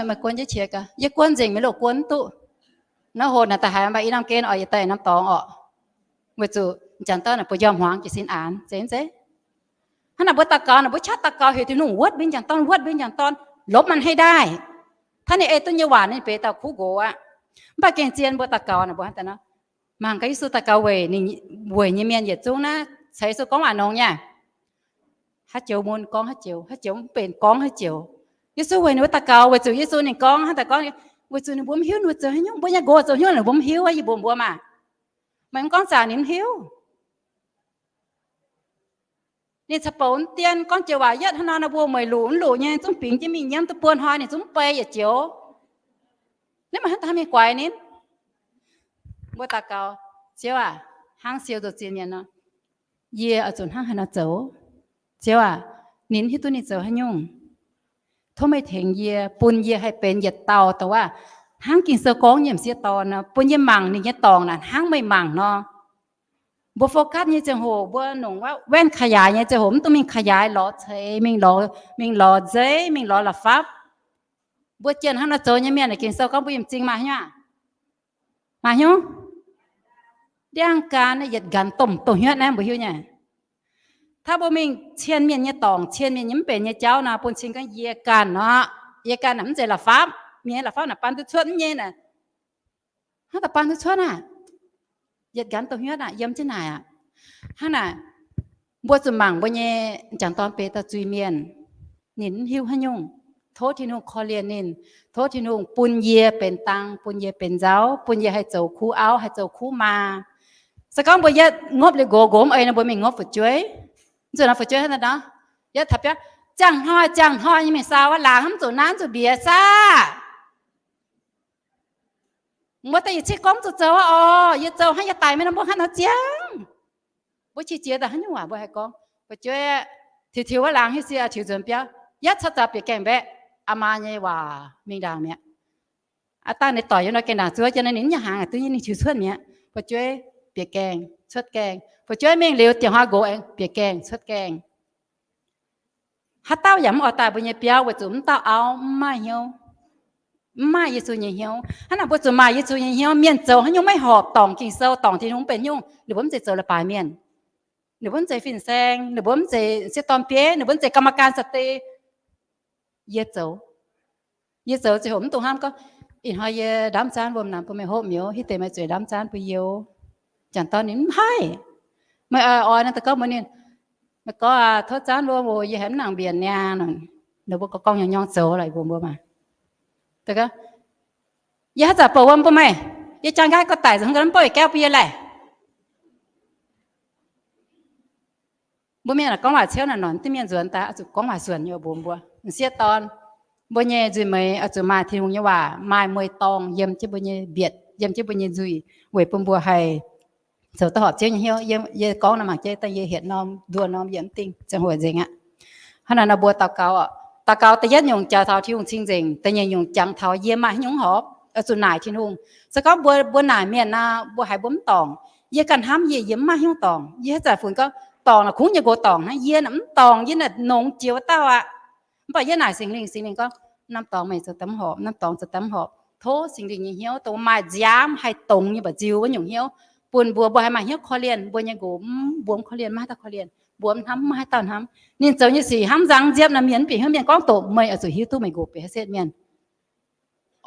meih guon jienv qiex gaax, yie guon nzengc, meih loz guon mv duqv. Naaiv hoc naaic daaih haiz mv baac i norm gen oc, yietc daaih norm dorngx orqc. Weic zuqc m'jangc dorn naaic bueix njormh hmuangx jiez sin aanx, zeiz mv zeiz? Hnangv naaic mbuo daux gaux naaic, mbuo qaqv daux gaux heuc Tin-Hungh wuotv mbuo nyei m'jangc dorn, wuotv mbuo nyei m'jangc dorn, lomv maanh hei ndaaih. Hnangv ninh ei duqv nyei waac ninh benx dauh kuv nqox aqv. Mv baac gengh zien mbuo daux gaux naaic, mbuo hnangv daaih nor, mangc gaax Yesu daux gaux weic ninh, weic nyei mienh yietc zungv naaiv, caux Yesu gorngv waac nongx nyei. Haaix joux mun gorngv haaix joux, haaix joux mv benx gorngv haaix joux. Yesu weic ninh mbuo daux gaux, weic zuqc Yesu ninh gorngv hnangv daaih gorngv, weic zuqc ninh mbuo mv hiuv ninh mbuo zoux haaix nyungc, mbuo nyei nqox zoux haaix nyungc ninh mbuo mv hiuv, yie mbuox mbuo maah. Meih mv gorngv zanc ninh mv hiuv. Ninh caux bouc dien gorngv joux waac yietv hnangv nor, nor mbuo mueic luc mv luc nyei zungv bingx jienv mingh nyiemv duqv buo hnoi ninh zungv mv bei yietc joux. Naaiv meih hnangv daaih mingh guaix ninh. Mbuo daux gaux, Ziouv aac, hnangv siou zoux ziex mienh nor, yie oix zuqc hnangv haaix nor zoux? Ziouv aac, ninh mv hiuv duqv ninh zoux haaix nyungc. Tov meih tengx yie, bun yie haih benx yietc dauh dongh waac hnangv Ging-Sou gorngv nyei m'sieqv dorn nor, bun yie mangc ninh nyei dorngc naaic hnangv meih mangc nor. Mbuo focus nyei ziangh hoc, mbuo nongc waac แว่นขยาย nyei ziangh hoc, mv dungx mingh ขยาย lorz ceix, mingh lorz, mingh lorz nzeiv, mingh lorz la'fapv. Mbuo jienh hnangv nor zoux nyei mienh, Ging-Sou gorngv mbuo yiem m'zing maaih hnyouv, maaih hnyouv, ndiangx-gaanv yietc nqanx domh dongh hnyouv naaiv mbuo hiuv nyei. Hnangv mbuo mingh cien mienh nyei dorngc, cien mienh nyei mv benx nyei jauv nor, bun cing gorngv yie ganh nor, yie ganh naaic mv zeiz la'fapv, mienh nyei la'fapv naaic baan duqv cuotv mv nyei naaic. Hnangv daaih baan duqv cuotv aah, yietc nqanx dongh hnyouv aah, yiem jienv naaic aqv. Hnangv naaic, mbuo zuqc mangc mbuo nyei m'jangc dorn benx dauh zuiz-mienh, ninh mv hiuv haaix nyungc. Tov Tin-Hungh korv-lienh ninh, tov Tin-Hungh bun yie benx dang, bun yie benx nzauv, bun yie haih zoux kuv auv, haih zoux kuv maa. Se gorngv mbuo yietv ngopv liuz nqox, nqox mv ei nor, mbuo mingh ngopv fu'jueiv. Mv zuqc nor fu'jueiv hnangv nor, yietv taux biauv, ziangh hnoi ziangh hnoi nyei mingh saau wuov laangz, mv zuqc naaiv mv zuqc mbiez saah. Mbuo daaih yietc zipv gorngv zuqc zoux oc, yie zoux hnangv yie daic mingh nor mbuo hnangv nor ziangh. Mbuo qiex jiez daaih haaix nyungc waac mbuo haih gorngv? Fu'jueiv tiux tiux wuov laangz hiuv sie tiux nzuonx biauv, yietv cuotv zaux bieqc gaengh mbaeqv, aa maa nyei waac mingh ndaangc mi'aqv. Aa dangh ninh doic yiem nor gaengh ndaangc zuov jienv nor, ninh mv nyei hnaangx duqv nyei, ninh tiux cuotv mi'aqv. Fu'jueiv bieqc gaengh cuotv gaengh, fu'jueiv mingh liuz dieh hnoi nqox aengx bieqc gaengh cuotv gaengh. Haaix dauh yaac mv oix daaih mbuo nyei biauv weic zuqc mv dauh auv mv maaih hnyouv, mv maaih Yesu nyei hnyouv. Hnangv naaic mbuo zuqc maaih Yesu nyei hnyouv. Mienh zoux haaix nyungc maiv horpc, dorngc Ging-Sou, dorngc Tin-Hungh mv benx nyungc, ninh mbuo mv zeiz zoux leiz-baaix mienh, ninh mbuo mv zeiz fin-saeng, ninh mbuo mv zeiz sieqv dorn bieiv, ninh mbuo mv zeiz กรรมการสตรี. Yie zoux, yie zoux ziangh hoc mv dungx hnamv gorngv, ih hnoi yie ndamv zaanv wuom naaic bun meih hopv miouz, hitv deix meih zueiz ndamv zaanv bun yie oc. M'jangc dorn ninh mv haih. Meih oix oix nor daaih gorngv mbuox ninh, meih gorngv aqv, tov zaanv wuom oc, yie haiz mv nangc mbienc niaa. Ninh mbuo gorngv gorngv nyorng nyorng zoux lorqc, mbuo mbuo maah. Yie haaix zanc bouc wuom bun meih, yie jaa nqaai gorx-daic zoux haaix gorngv mv bouv yietc gaeqv bun yie laeh. Mbuo mienh gorngv waac ciouv naaic, norm diuh mienh nzuonx daaih oix zuqc gorngv waac suonc nyei mbuox mbuo m'sieqv dorn. Mbuo nyei nzuih meix oix zuqc maaih Tin-Hungh nyei waac, maaih mueiz-dorngh yiem jienv mbuo nyei mbietc, yiem jienv mbuo nyei nzuih, weic bun mbuo haih zoux duqv horpc Ziouv nyei hnyouv. Yie gorngv naaiv mangc jienv daaih yie hietc norm nduoh norm yie mv dingh ziangh hoc nzengc aqv. Hnangv naaic nor mbuo daux gaux oc. Daux gaux da'yietv nyungc jangx taux Tin-Hungh cing-nzengc, da'nyeic nyungc jangx taux yie maaih haaix nyungc horpc, oix zuqc naaic Tin-Hungh. Se gorngv mbuo, mbuo naaic mienh nor, mbuo haiz mbuo mv dorngc. Yie ganh hnamv yie, yie mv maaih haaix nyungc dorngc. Yie haaix zanc funx gorngv dorngc naaic kungx nyei nqox dorngc hnangv, yie naaic mv dorngc, yie naaic nongx jiex wuov dauh aqv. Mv baac yie naaic Singx Lingh, Singx Lingh gorngv, norm dorngx meih zoux daaih mv horpc, norm dorngx zoux daaih mv horpc. Tov Singx Lingh nyei hnyouv dongh maaih nziaamv haih dongz nyei mba'nziu wuov nyungc hnyouv, bun mbuo, mbuo haih maaih hnyouv korv-lienh mbuo nyei nqox. Mv, mbuo mv korv-lienh, maiv haaix dauh korv-lienh. Mbuo mv hnamv, maiv haaix dauh hnamv. Ninh zoux nyei sic hnangv nzang nziepv nor, mienh mv bieqc hnyouv, mienh gorngv doqc, meih oix zuqc hiuv duqv meih nqox benx haaix setv mienh.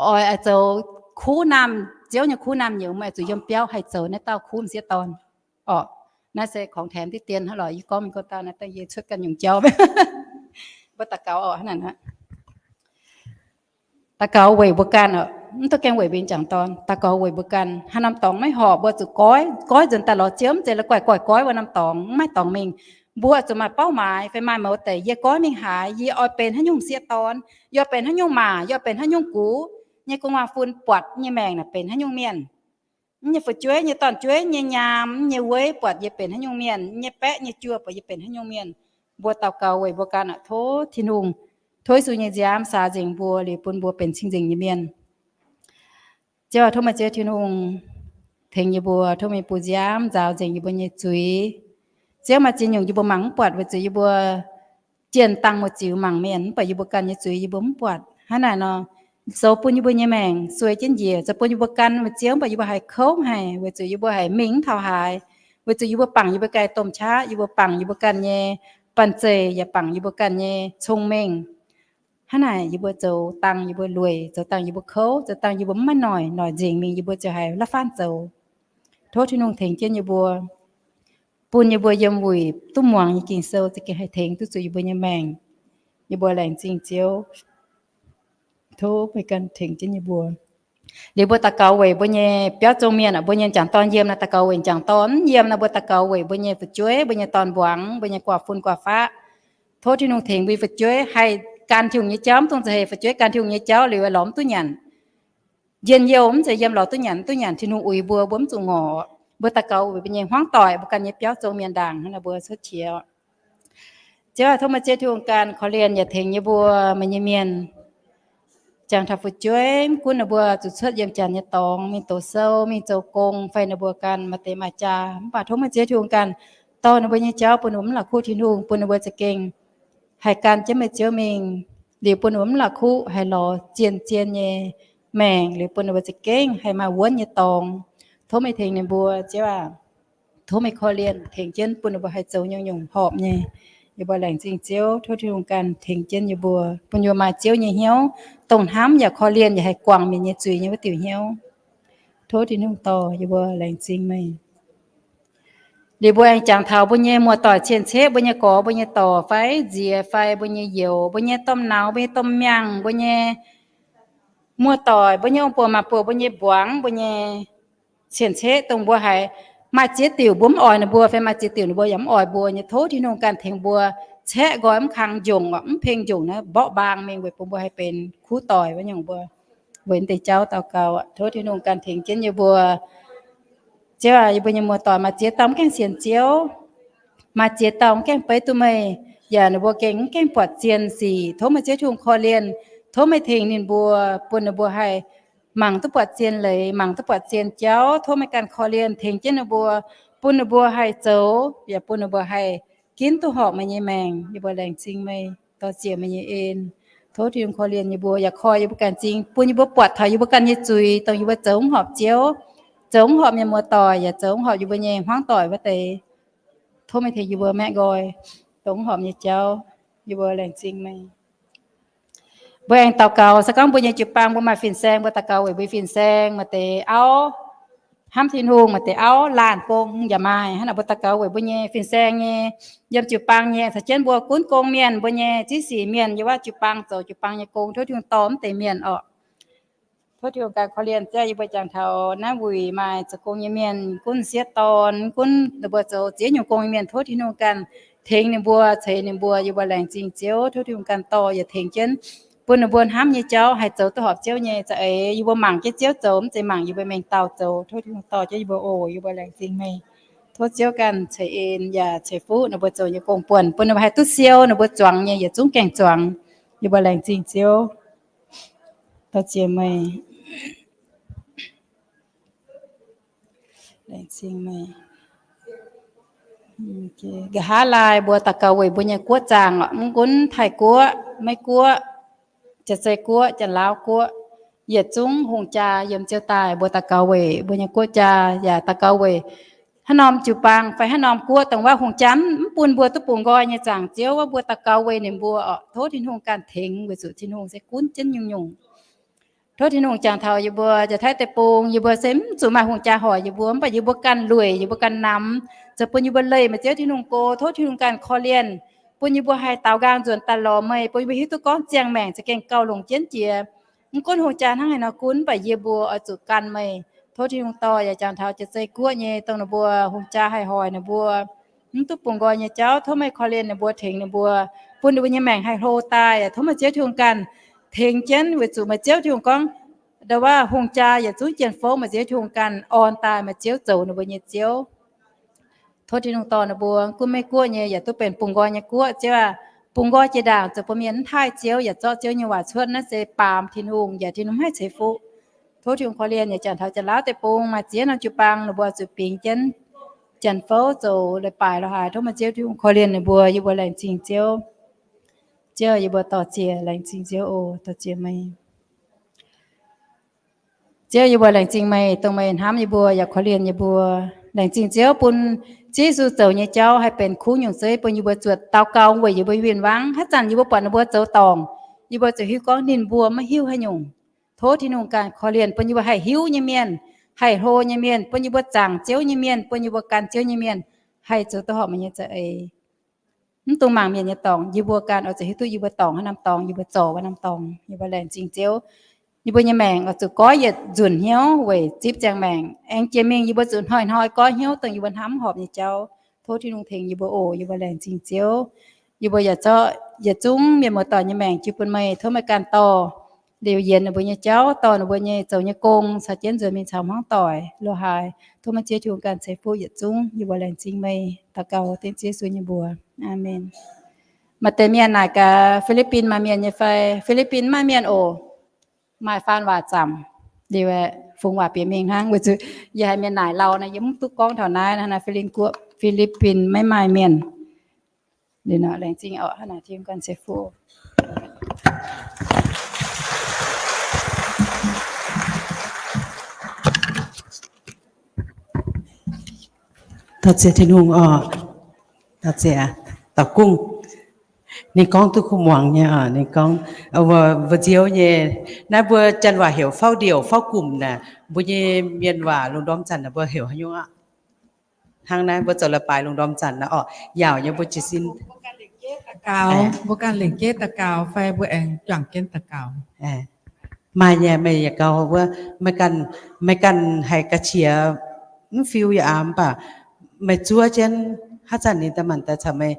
Oix, oix zoux kuv naamh, Ziouv nyei kuv naamh nyouz, meih oix zuqc yiem biauv haih zoux naaiv dauh kuv m'sieqv dorn. Orqc, naaiv se ของแถม diqv dien hnangv lorqc. Yie gorngv mingh gorngv daaih naaiv dangh yie cuotv ganh nyungc jauv. Mbuo daux gaux orqc, hnangv naaic aqv. Daux gaux weic mbuo ganh oc, mv duqv gaengh weic mbuo nyei m'jangc dorn. Daux gaux weic mbuo ganh. Haaix norm dorngx maiv horpc, mbuo zuqc goiv, goiv nzuonx daaih lorz Ziouv, mv zeiz la'guaih goiv goiv wuov norm dorngx, mv maaih dorngx mingh. Mbuo zuqc maaih เป้าหมาย fai maaih mouz deic, yie goiv mingh haaix, yie oix benx haaix nyungc sieqv dorn, yie oix benx haaix nyungc maac, yie oix benx haaix nyungc gux, nyei gu'nguaaz-fun buatc nyei maengc naaic benx haaix nyungc mienh. Nyei fu'jueiv, nyei dorn-jueiv, nyei nyaam, nyei weiv buatc yie benx haaix nyungc mienh, nyei baeqv nyei juoh buatc yie benx haaix nyungc mienh. Mbuo daux gaux weic mbuo ganh oc, tov Tin-Hungh, tov Yesu nyei nziaamv saax nzengc mbuo liuz bun mbuo benx cing-nzengc nyei mienh. Ziouv, tov meih Ziouv Tin-Hungh tengx yie mbuo, tov meih bun nziaamv nzaaux nzengc yie mbuo nyei zuiz. Ziouv, maaih ziex nyungc yie mbuo mangc mv buatc weic zuqc yie mbuo jienh dangh muoz-ziux mangc mienh, mv baac yie mbuo ganh nyei zuiz yie mbuo mv buatc. Hnangv naaic nor, zoux bun yie mbuo nyei maengc suei jienv njiec, zoux bun yie mbuo gan meih Ziouv, mv baac yie mbuo haiz kouv haic, weic zuqc yie mbuo haiz mingh mv taux haaix, weic zuqc yie mbuo bangc yie mbuo ganh domh qaqv, yie mbuo bangc yie mbuo ganh nyei banh zeic, yaac bangc yie mbuo ganh nyei cong-mengh. Hnangv naaic yie mbuo zoux dangh yie mbuo lueic, zoux dangh yie mbuo kouv, zoux dangh yie mbuo mv maaih noic, noic nzengc mingh yie mbuo ziouc haiz la'faanh zoux. Tov Tin-Hungh tengx jienv yie mbuo, bun yie mbuo yiem wuic duqv muangx nyei Ging-Sou za'gengh haih tengx duqv zuqc yie mbuo nyei maengc. Yie mbuo laengz zingh Ziouv. Tov meih ganh tengx jienv yie mbuo. Liuz mbuo daux gaux weic mbuo nyei biauv zong mienh, mbuo nyei m'jangc dorn yiem naaic, daux gaux weic m'jangc dorn mv yiem naaic, mbuo daux gaux weic mbuo nyei fu'jueiv, mbuo nyei dorn-mbuangz, mbuo nyei guaax-fun guaax-faqv. Tov Tin-Hungh tengx mbuo nyei fu'jueiv haih gan Tin-Hungh nyei jauv, mv dungx za'eix fu'jueiv gan Tin-Hungh nyei jauv liuz lorz mv duqv nyanc. Njien-youh mv zeiz yiem lorz duqv nyanc, mv duqv nyanc, Tin-Hungh uix mbuo, mbuo mv zuqc ngorc. Mbuo daux gaux weic mbuo nyei hmuangv doic, mbuo ganh nyei biauv zong mienh ndaangc, hnangv naaic mbuo cuotv qiex. Ziouv aac, tov meih Ziouv Tin-Hungh ganh korv-lienh yaac tengx yie mbuo meih nyei mienh. Jangx taux fu'jueiv, mv gunv ninh mbuo zuqc cuotv yiem janx nyei dorngx mingh doqc sou, mingh zoux gong, fai ninh mbuo ganh maaih deix maaih jaa, mv baac tov meih Ziouv Tin-Hungh ganh dorh ninh mbuo nyei jauv bun ninh mbuo mv la'kuqv Tin-Hungh, bun ninh mbuo za'gengh haih gan jienv meih Ziouv mingh, liuz bun ninh mbuo mv la'kuqv haih lorz zien-zien nyei maengc, liuz bun ninh mbuo za'gengh haih maaih wuonv nyei dorngx. Tov meih tengx ninh mbuo, Ziouv aac. Tov meih korv-lienh tengx jienv bun ninh mbuo haih zoux nyungc-nyungc horpc nyei. Yie mbuo laengz zingh Ziouv. Tov Tin-Hungh ganh tengx jienv yie mbuo, bun yie mbuo maaih Ziouv nyei hnyouv, dongh hnamv yaac korv-lienh yaac haih guangc mienh nyei zuiz nyei wuov diuc hnyouv. Tov Tin-Hungh dorh yie mbuo, laengz zingh meih. Liuz mbuo aengx jangx taux mbuo nyei muoz-doic cien-ceqv, mbuo nyei gorx, mbuo nyei dorc fai nziex fai mbuo nyei youz, mbuo nyei domh nauz, mbuo nyei domh miangh, mbuo nyei muoz-doic, mbuo nyei ong-buoc maaz-buoc, mbuo nyei mbuangz, mbuo nyei cien-ceqv, dongh mbuo haiz maaih ziex diuc mbuo mv oix ninh mbuo, fai maaih ziex diuc ninh mbuo yaac mv oix mbuo nyei, tov Tin-Hungh ganh tengx mbuo caeqv nqoi mv kang njongc, mv peng njongc naaiv mborqv mbaang mingh weic bun mbuo haih benx kuv doic wuov nyungc mbuo. Weic deix jauv daux gaux, tov Tin-Hungh ganh tengx jienv yie mbuo. Ziouv aac, yie mbuo nyei muoz-doic maaih ziex dauh mv gaengh sienx Ziouv, maaih ziex dauh mv gaengh beiv duqv meih, yaac ninh mbuo gengh mv gaengh buatc zien sic. Tov meih Ziouv Tin-Hungh korv-lienh, tov meih tengx ninh mbuo, bun ninh mbuo haih mangc duqv buatc zien leiz, mangc duqv buatc zien jauv. Tov meih ganh korv-lienh tengx jienv ninh mbuo, bun ninh mbuo haih zoux, yaac bun ninh mbuo haih ginv duqv horpc meih nyei maengc. Yie mbuo laengz zingh meih, dor-ziec meih nyei en. Tov Tin-Hungh korv-lienh yie mbuo, yaac koi yie mbuo ganh m'zing, bun yie mbuo buatc taux yie mbuo ganh nyei zuiz, dongh yie mbuo zoux mv horpc Ziouv, zoux mv horpc mienh muoz-doic, yaac zoux mv horpc yie mbuo nyei hmuangv doic wuov deix. Tov meih tengx yie mbuo maeqv nqoi dongh mv horpc nyei jauv. Yie mbuo laengz zingh meih. Mbuo aengx daux gaux, se gorngv mbuo nyei jiu-baang mbuo maaih fin-saeng, mbuo daux gaux weic mbuo fin-saeng. Maaih deix auv hnamv Tin-Hungh, maaih deix auv laanh gong yaac maaih. Hnangv naaic mbuo daux gaux weic mbuo nyei fin-saeng nyei, yiem jiu-baang nyei, caux jienv mbuo gunv gong mienh, mbuo nyei ziex sic mienh yiem wuov jiu-baang zoux jiu-baang nyei gong. Tov Tin-Hungh dorh mv deix mienh oc. Tov Tin-Hungh ganh korv-lienh. Ziouv, yie mbuo jangx taux naaiv wuic maaih zoux gong nyei mienh, gunv sieqv dorn, gunv ninh mbuo zoux ziex nyungc gong nyei mienh, tov Tin-Hungh ganh tengx ninh mbuo, ceix ninh mbuo. Yie mbuo laengz zingh Ziouv. Tov Tin-Hungh ganh dorh yaac tengx jienv, bun ninh mbuo hnamv nyei jauv haih zoux duqv horpc Ziouv nyei za'eix. Yie mbuo mangc jienv Ziouv zoux, mv zeiz mangc yie mbuo mengh dauh zoux. Tov Tin-Hungh dorh jienv yie mbuo oc. Yie mbuo laengz zingh meih. Tov Ziouv ganh ceix en yaac ceix fuqv ninh mbuo zoux nyei gong buonc, bun ninh mbuo haih duqv siou ninh mbuo zuangx nyei yietc zungv gaengh zuangx. Yie mbuo laengz zingh Ziouv. Dor-ziec meih. Nqa'haav laai mbuo daux gaux weic mbuo nyei guoqv zaangc, mv gunv Taiv-Guoqv, Meiv-Guoqv, Janx-Zei Guoqv, Janx-Laauv Guoqv, yietc zungv hungh jaa yiem Ziouv daaih, mbuo daux gaux weic mbuo nyei guoqv jaa, yaac daux gaux weic haaix norm jiu-baang fai haaix norm guoqv dongh wuov hungh jaa mv bun mbuo duqv bungx nqoi nyei zaangc Ziouv, wuov mbuo daux gaux weic ninh mbuo oc. Tov Tin-Hungh ganh tengx, weic zuqc Tin-Hungh se gunv jienv nyungc-nyungc. Tov Tin-Hungh jangx taux yie mbuo Janx-Taiv deic-bung, yie mbuo se mv zuqc maaih hungh jaa hoic yie mbuo, mv baac yie mbuo ganh lueic, yie mbuo ganh namx, zoux bun yie mbuo leih meih Ziouv Tin-Hungh go. Tov Tin-Hungh ganh korv-lienh, bun yie mbuo haih daaux nqaang nzuonx daaih lorz meih, bun yie mbuo hiuv duqv gorngv ziangh maengc za'gengh gauh longc jienv jiex. Mv gunv hungh jaa hnangv haaix nor gunv, mv baac yie mbuo oix zuqc gan meih. Tov Tin-Hungh dorh yaac jangx taux jiez zei guoqv nyei, dongh ninh mbuo hungh jaa haih hoic ninh mbuo mv duqv bungx nqoi nyei jauv. Tov meih korv-lienh ninh mbuo, tengx ninh mbuo, bun ninh mbuo nyei maengc haih hlo daaih. Tov meih Ziouv Tin-Hungh ganh tengx jienv, weic zuqc meih Ziouv Tin-Hungh gorngv, ndau wuov hungh jaa yietc zungv jien-fouv, meih Ziouv Tin-Hungh ganh orn daaih, meih Ziouv zoux ninh mbuo nyei Ziouv. Tov Tin-Hungh dorh ninh mbuo gunv Meiv Guoqv nyei yaac duqv benx bungx nqoi nyei guoqv, Ziouv aac. Bungx nqoi jiex ndaangc zoux bun mienh mv taaih Ziouv, yaac zorqv Ziouv nyei waac cuotv. Naaiv se baamz Tin-Hungh, yaac Tin-Hungh mv haih ceix fuqv. Tov Tin-Hungh korv-lienh yaac jangx taux Janx-Laauv deic-bung maaih ziex norm jiu-baang, ninh mbuo zuqc bingx jienv Janx-Fouv zoux leiz-baaix lorz haaix. Tov meih Ziouv Tin-Hungh korv-lienh ninh mbuo, yie mbuo laengz zingh Ziouv. Ziouv, yie mbuo dorh ziec laengz zingh Ziouv oc. Dorh ziec meih. Ziouv, yie mbuo laengz zingh meih, dongh meih hnamv yie mbuo yaac korv-lienh yie mbuo. Laengz zingh Ziouv bun Ziouv Yesu zoux nyei jauv haih benx kuv nyungc zeiv bun yie mbuo zuotc daux gaux weic yie mbuo win-wangv. Haaix zanc yie mbuo buatc ninh mbuo zoux dorngc, yie mbuo ziouc hiuv gorngv ninh mbuo maiv hiuv haaix nyungc. Tov Tin-Hungh ganh korv-lienh bun yie mbuo haih hiuv nyei mienh, haih hlo nyei mienh, bun yie mbuo zaangc Ziouv nyei mienh, bun yie mbuo gan Ziouv nyei mienh haih zoux duqv horpc meih nyei za'eix. Mv dungx mangc mienh nyei dorngc, yie mbuo ganh oix zuqc hiuv duqv yie mbuo dorngc haaix norm dorngx, yie mbuo zorc haaix norm dorngx. Yie mbuo laengz zingh Ziouv. Yie mbuo nyei maengc oix zuqc goiv yietc nzunc hnyouv weic zipv ziangh maengc. Aengx jiex mingh yie mbuo zuqc hnoi-hnoi goiv hnyouv dongh yie mbuo hnamv horpc nyei jauv. Tov Tin-Hungh tengx yie mbuo oc. Yie mbuo laengz zingh Ziouv. Yie mbuo yaac zorqv yietc zungv mienh muoz-doic nyei maengc jiu bun meih. Tov meih ganh dorh liuz yienx ninh mbuo nyei jauv, dorh ninh mbuo nyei zoux nyei gong caux jienv nzuonx mingh caux hmuangv doic lorz haaix. Tov meih Ziouv Tin-Hungh ganh ceix fuqv yietc zungv. Yie mbuo laengz zingh meih, daux gaux dengv Ziouv Yesu nyei mbuox. Aamen. Maaih deix mienh naaic gaax, Fi^li^bin maaih mienh nyei fai? Fi^li^bin maaih mienh oc. Maaih faan waac zaamc. Liuz aeqv, fungx waac bieqc mingh hnangv. Weic zuqc yie haiz mienh naaic lauh nor, yie mv duqv gorngv taux naaiv. Naaiv Fi^li^bin, Fi^li^bin maiv maaih mienh. Liuz nor, laengz zingh oc. Hnangv naaic Tin-Hungh ganh ceix fuqv. Dorh ziec Tin-Hungh oc. Dorh ziec, daux gungh. Ninh gorngv duqv kuv muangx nyei oc. Ninh gorngv, mbuo nziouv nyei, naaiv mbuo janx waac heuc fauv ndiouc, fauv gumc naaic. Mbuo nyei mienh waac lungh ndorm zanc naaic mbuo heuc haaix nyungc aqv? Hnangv naaiv mbuo zoux leiz-baaix lungh ndorm zanc naaic oc, yaauc nyei mbuo jiez sin. Mbuo ganh lengc jeiv daux gaux fai mbuo aengx juangc jienv daux gaux? Maaih nyei, meih yaac gaux wuov, meih ganh, meih ganh haiz ga'qiex mv fiu yaac aav, mv baac meih zuov jienv haav zanc ninh daaih maanc daaih caux meih,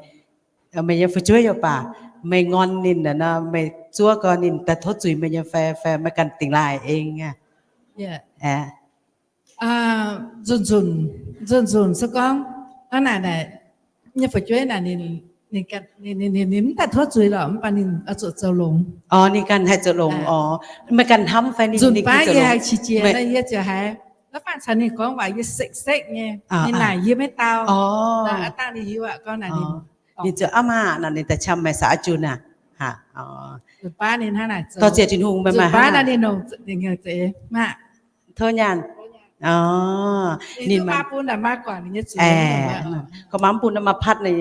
meih nyei fu'jueiv yaac baac, meih ngorn ninh nor, meih zuov gau ninh daaih tov zuiz meih nyei fai, fai meih ganh dingx laaih eng aqv? Nzunc nzunc, nzunc nzunc se gorngv hnangv naaic, naaic nyei fu'jueiv naaic, ninh mv daaih tov zuiz lorqc, mv baac ninh oix zuqc zoux longx. Ninh ganh haih zoux longx oc. Meih ganh hnamv fai ninh, nzunc baav yie haiz qiex jiez, yie ziouc haiz, naaiv faanh caux ninh gorngv waac yie sekv-sekv nyei, ninh naaic yie maiv dau. Dangh ninh hiuv aqv, gorngv naaic ninh, ninh ziouc aav maah nor, ninh daaih qam meih sax jun aqv. Nzunc baav ninh hnangv naaic zoux. Dorh ziec Tin-Hungh, meih maaih hnangv naaic. Ninh nongc, ninh nongc zeix maah. Tov nyaanh. Ninh mv bun maaih patv ninh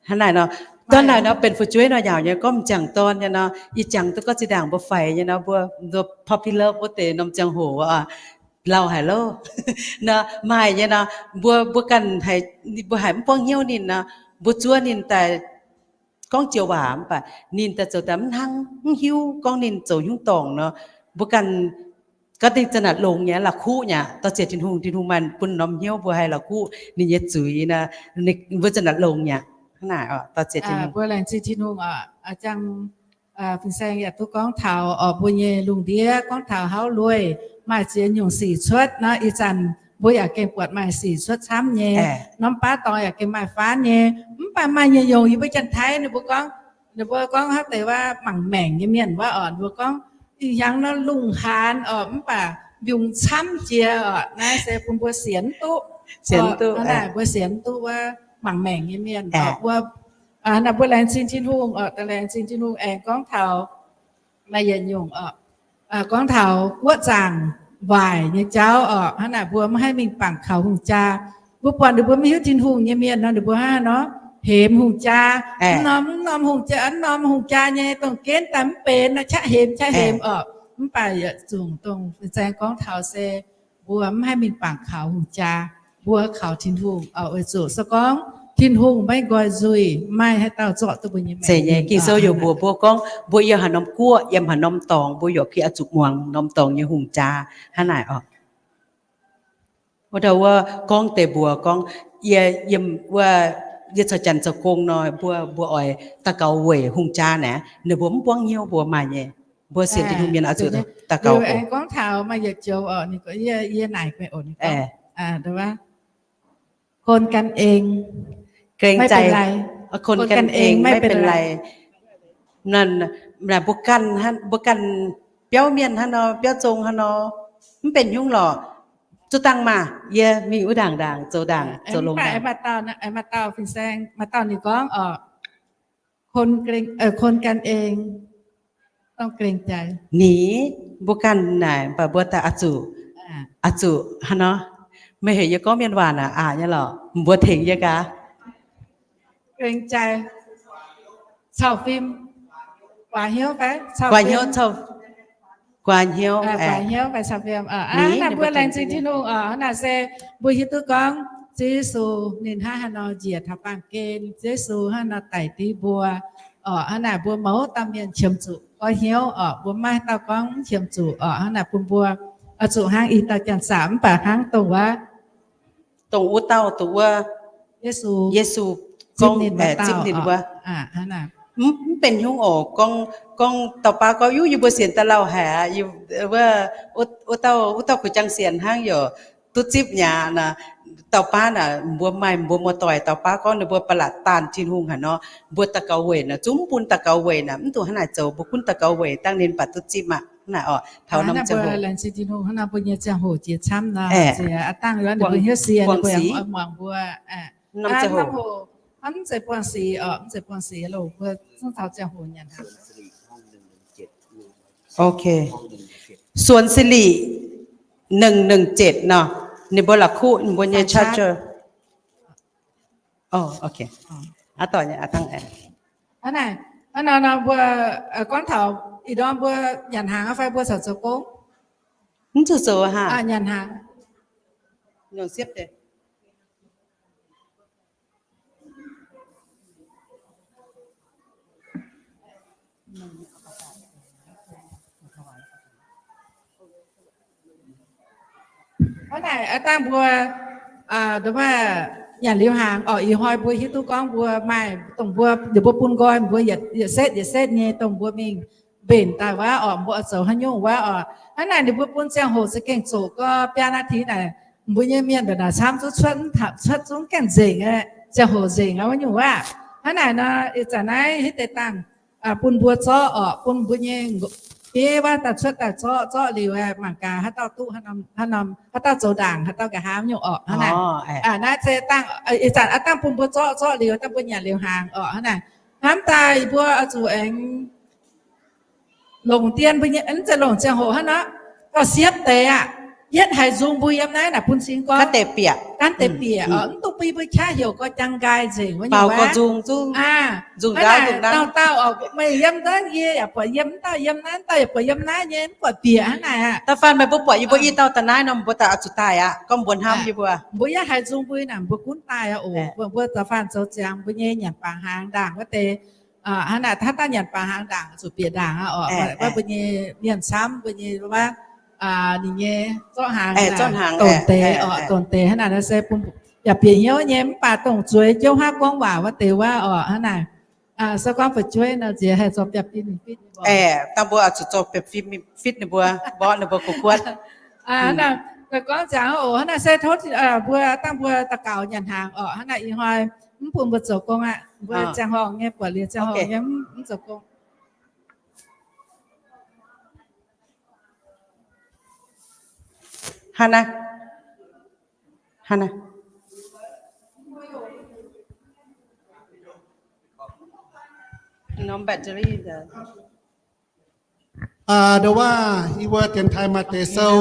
nyei nor, dorn naaic nor benx fu'jueiv nor yaauc nyei, gorngv m'jangc dorn nyei nor, ih jangx duqv gorngv zinh ndaangc mbuo faix nyei nor, mbuo, mbuo puppy love wuov deix norm ziangh hoc lauh haic loh. Nor maaih nyei nor, mbuo, mbuo ganh haiz, mbuo haiz mv buangv hnyouv ninh nor, mbuo zuov ninh daaih gorngv joux waac mv baac ninh daaih zoux daaih mv hnangv, mv hiuv gorngv ninh zoux hnyouv dorngc nor, mbuo ganh gaav dingh zanc naaic longx nyei, la'kuqv nyei, dorh ziec Tin-Hungh, Tin-Hungh maaih bun norm hnyouv mbuo haih la'kuqv ninh nyei zuiz nor, mbuo zanc naaic longx nyei. Hnangv naaic oc, dorh ziec Tin-Hungh. Mbuo laengz zingh Tin-Hungh oc. Aa, jang, aa, fin-saeng yaac duqv gorngv taux oc, mbuo nyei lungh ndiev gorngv taux hauv lueiz maaih ziex nyungc sic cuotv nor, ih zanc mbuo yaac gengh buatc maaih sic cuotv camv nyei. Norm baav dorngx yaac gengh maaih faanv nyei, mv baac maaih nyei yongc yie mbuo Janx-Taiv ninh mbuo gorngv, ninh mbuo gorngv haaix deix waac mangc maengc nyei mienh wuov oc, ninh mbuo gorngv ih hnyangx nor lungh haanz oc, mv baac mbiungc camv jiex oc. Naaiv se bun mbuo sienx duqv, sienx duqv, mbuo sienx duqv wuov mangc maengc nyei mienh oc. Mbuo, naaiv mbuo laengz zingh Tin-Hungh oc, laengz zingh Tin-Hungh aengx gorngv taux maaih yietc nyungc oc, gorngv taux guoqv zaangc waaic nyei jauv oc. Hnangv naaic mbuo maiv haih mingh bangc kaux hungh jaa. Mbuo buatc ninh mbuo maiv hiuv Tin-Hungh nyei mienh nor, ninh mbuo hnangv nor hemx hungh jaa. Mv norm, mv norm hungh jaa, mv norm hungh jaa nyei dongh genv daaih mv benx nor, qaqv hemx qaqv hemx oc. Mv baac yietc zungv dongh fin-saeng gorngv taux se mbuo mv haih mingh bangc kaux hungh jaa. Mbuo kaux Tin-Hungh oc, weic zuqc se gorngv Tin-Hungh maiv nqoi nzuih, maaih haaix dauh zorqv duqv mbuo nyei maengc. Zeiz nyei, Ging-Sou yaac mbuox mbuo gorngv, mbuo yiem haaix norm guoqv, yiem haaix norm dorngx, mbuo yaac oix zuqc muangx norm dorngx nyei hungh jaa hnangv naaic oc. Wuov dauh wuov gorngv deix mbuox gorngv, yie, yie caux janx zoux gong nor, mbuo, mbuo oix daux gaux weic hungh jaa naaic, ninh mbuo mv buangv hnyouv mbuo maaih nyei. Mbuo sienx Tin-Hungh mienh oix zuqc daux gaux. Gorngv taux maaih yietc joux oc, yie naaic, คนกันเอง เกรงใจ คนกันเองไม่เป็นไร Naaic mbuo ganh, mbuo ganh biauv mienh hnangv nor, biauv zong hnangv nor, mv benx hnyouv lorqc. Zuov dangh maah, yie mingh wuov ndaangc, ndaangc zoux ndaangc, zoux longx. Maaih dauh fin-saeng, maaih dauh ninh gorngv oc, คนกันเองต้องเกรงใจ Ni, mbuo ganh naaic, mv baac mbuo daaih oix zuqc, oix zuqc hnangv nor. Meih heuc yie gorngv mienh waac naaic aqc nyei lorqc, mbuo tengx yie gaax. เกรงใจ cau fim, guaax hnyouv fai, guaax hnyouv, guaax hnyouv, guaax hnyouv fai cau fim. Hnangv naaic mbuo laengz zingh Tin-Hungh oc. Hnangv naaic se mbuo hiuv duqv gorngv Ziouv Yesu ninh hnangv haaix nor njiec taux baamh gen, Ziouv Yesu hnangv haaix nor daic dingc mbuo oc. Hnangv naaic mbuo mouz dauh mienh qiemx zuqc goiv hnyouv oc. Mbuo maiv dauh gorngv mv qiemx zuqc oc. Hnangv naaic bun mbuo oix zuqc hnangv ih dauh janx-zaqc mv baac hnangv dongh wuov, dongh wuov dauh, dongh wuov Yesu, Yesu gorngv zipv ninh wuov, mv benx hnyouv oc. Gorngv, gorngv dauh baav gorngv, Yuv, yie mbuo sienx daaih lauh haic aqv. Wuov, wuov dauh, wuov dauh kuv jangx sienx hnangv yaac duqv zipv nyei aqv. Dauh baav naaic, mbuo maaih mbuo muoz-doic dauh baav gorngv ninh mbuo ba'laqc daanh Tin-Hungh haic nor, mbuo daux gaux weic naaic, zungv mv bun daux gaux weic naaic, mv duqv hnangv naaic zoux. Mbuo gunv daux gaux weic dangh ninh baac duqv zipv aqv. Hnangv naaic oc, taux norm ziangh hoc, hnangv naaic mbuo laengz zingh Tin-Hungh, hnangv naaic mbuo nyei ziangh hoc jiex camv nor, aa, dangh ninh mbuo hnyouv sie, ninh mbuo muangx mbuo. Norm ziangh hoc, mv zeiz buangh sic oc, mv zeiz buangh sic loh, mbuo zungv taux ziangh hoc nyanc hnangv. Ok. Suonx Sili หนึ่งหนึ่งเจ็ด nor, ninh mbuo la'kuqv ninh mbuo nyei charger. Ov, ok. Hnangv naaic, hnangv naaic nor mbuo gorngv taux ih ndorm mbuo nyanc hnaangx fai mbuo corc zoux gong? Mv zuqc zoux haic. Nyanc hnaangx. Hnangv naaic, aa, dangh mbuo, aa, nyanc liuz hnaangx oc, ih hnoi mbuo hiuv duqv gorngv mbuo maaih dongh mbuo, ninh mbuo bun nqoi mbuo yietc setv yietc setv nyei dongh mbuo mingh mbenc daaih wuov oc, mbuo oix zoux haaix nyungc wuov oc. Hnangv naaic ninh mbuo bun ziangh hoc za'gengh zoqc gorngv biaa นาที naaic, mbuo nyei mienh mbenc naaic camv zungv cuotv, cuotv zungv gaengh nzengc aqv, ziangh hoc nzengc aqv wuov nyungc wuov. Hnangv naaic nor, ih zanc naaiv hitv deix dangh bun mbuo zorqv oc, bun mbuo nyei bieiv wuov daaih cuotv daaih zorqv, zorqv liuz mangc gaax haaix dauh duqv haaix norm, haaix dauh zoux ndaangc, haaix dauh nqa'haav nyungc oc. Hnangv naaic, naaiv se dangh, ih zanc aav dangh bun mbuo zorqv, zorqv liuz dangh mbuo nyanc liuz hnaangx oc. Hnangv naaic, hnamv daaih mbuo oix zuqc aengx longc dien mbuo nyei, mv zeiz longc ziangh hoc hnangv nor, gauh siepv deix aqv. Yietv haiz nzung mbuo yiem naaiv naaic bun cing gorngv, gaanv deix bieqc, mv dungx bun mbuo qaqv heuc gorngv jang nqaai nzengc wuov nyungc wuov. Dauh dauh oc, meih yiem naaiv, yie yaac buatc yiem naaiv, dauh yiem naaiv, dauh yaac buatc yiem naaiv nyei, mv buatc bieqc hnangv naaic aqv. Da'faanh meih mbuo buatc yie mbuo i dauh daaih naaiv nor, mbuo daaih oix zuqc daaih aqv. Gorngv mbuo hnamv yie mbuo, mbuo yietv haiz nzung mbuo naaic mbuo gunv daaih aqv oc. Mbuo, mbuo da'faanh zoux ziangx mbuo nyei nyanc baac hnaangx ndaangc wuov deix. Hnangv naaic, haaix dauh nyanc baac hnaangx ndaangc zuqc bieqc ndaangc aqv oc. Wuov mbuo nyei mienh camv mbuo nyei wuov, ninh nyei zorqv hnaangx, donx deix oc, donx deix hnangv naaic nor se bun yaac bieqc hnyouv nyei, mv baac dongh zueiz jouv haav gorngv waac wuov deix wuov oc. Hnangv naaic, se gorngv fu'jueiv nor nziex haih zorqv biapv fim fitv ninh mbuo. Dangh mbuo oix zuqc zorqv biapv fim fitv ninh mbuo, mborqv ninh mbuo kuv kuotv. Gorngv ziangx oc, hnangv naaic se tov mbuo dangh mbuo daux gaux nyanc hnaangx oc. Hnangv naaic ih hnoi mv bun mbuo zoux gong aqv. Mbuo ziangh hoc nyei buatc liuz ziangh hoc nyei mv zoux gong. Hnangv naaic, hnangv naaic, norm battery. Nduov waac, yie mbuo dienx taaih maaih deix sou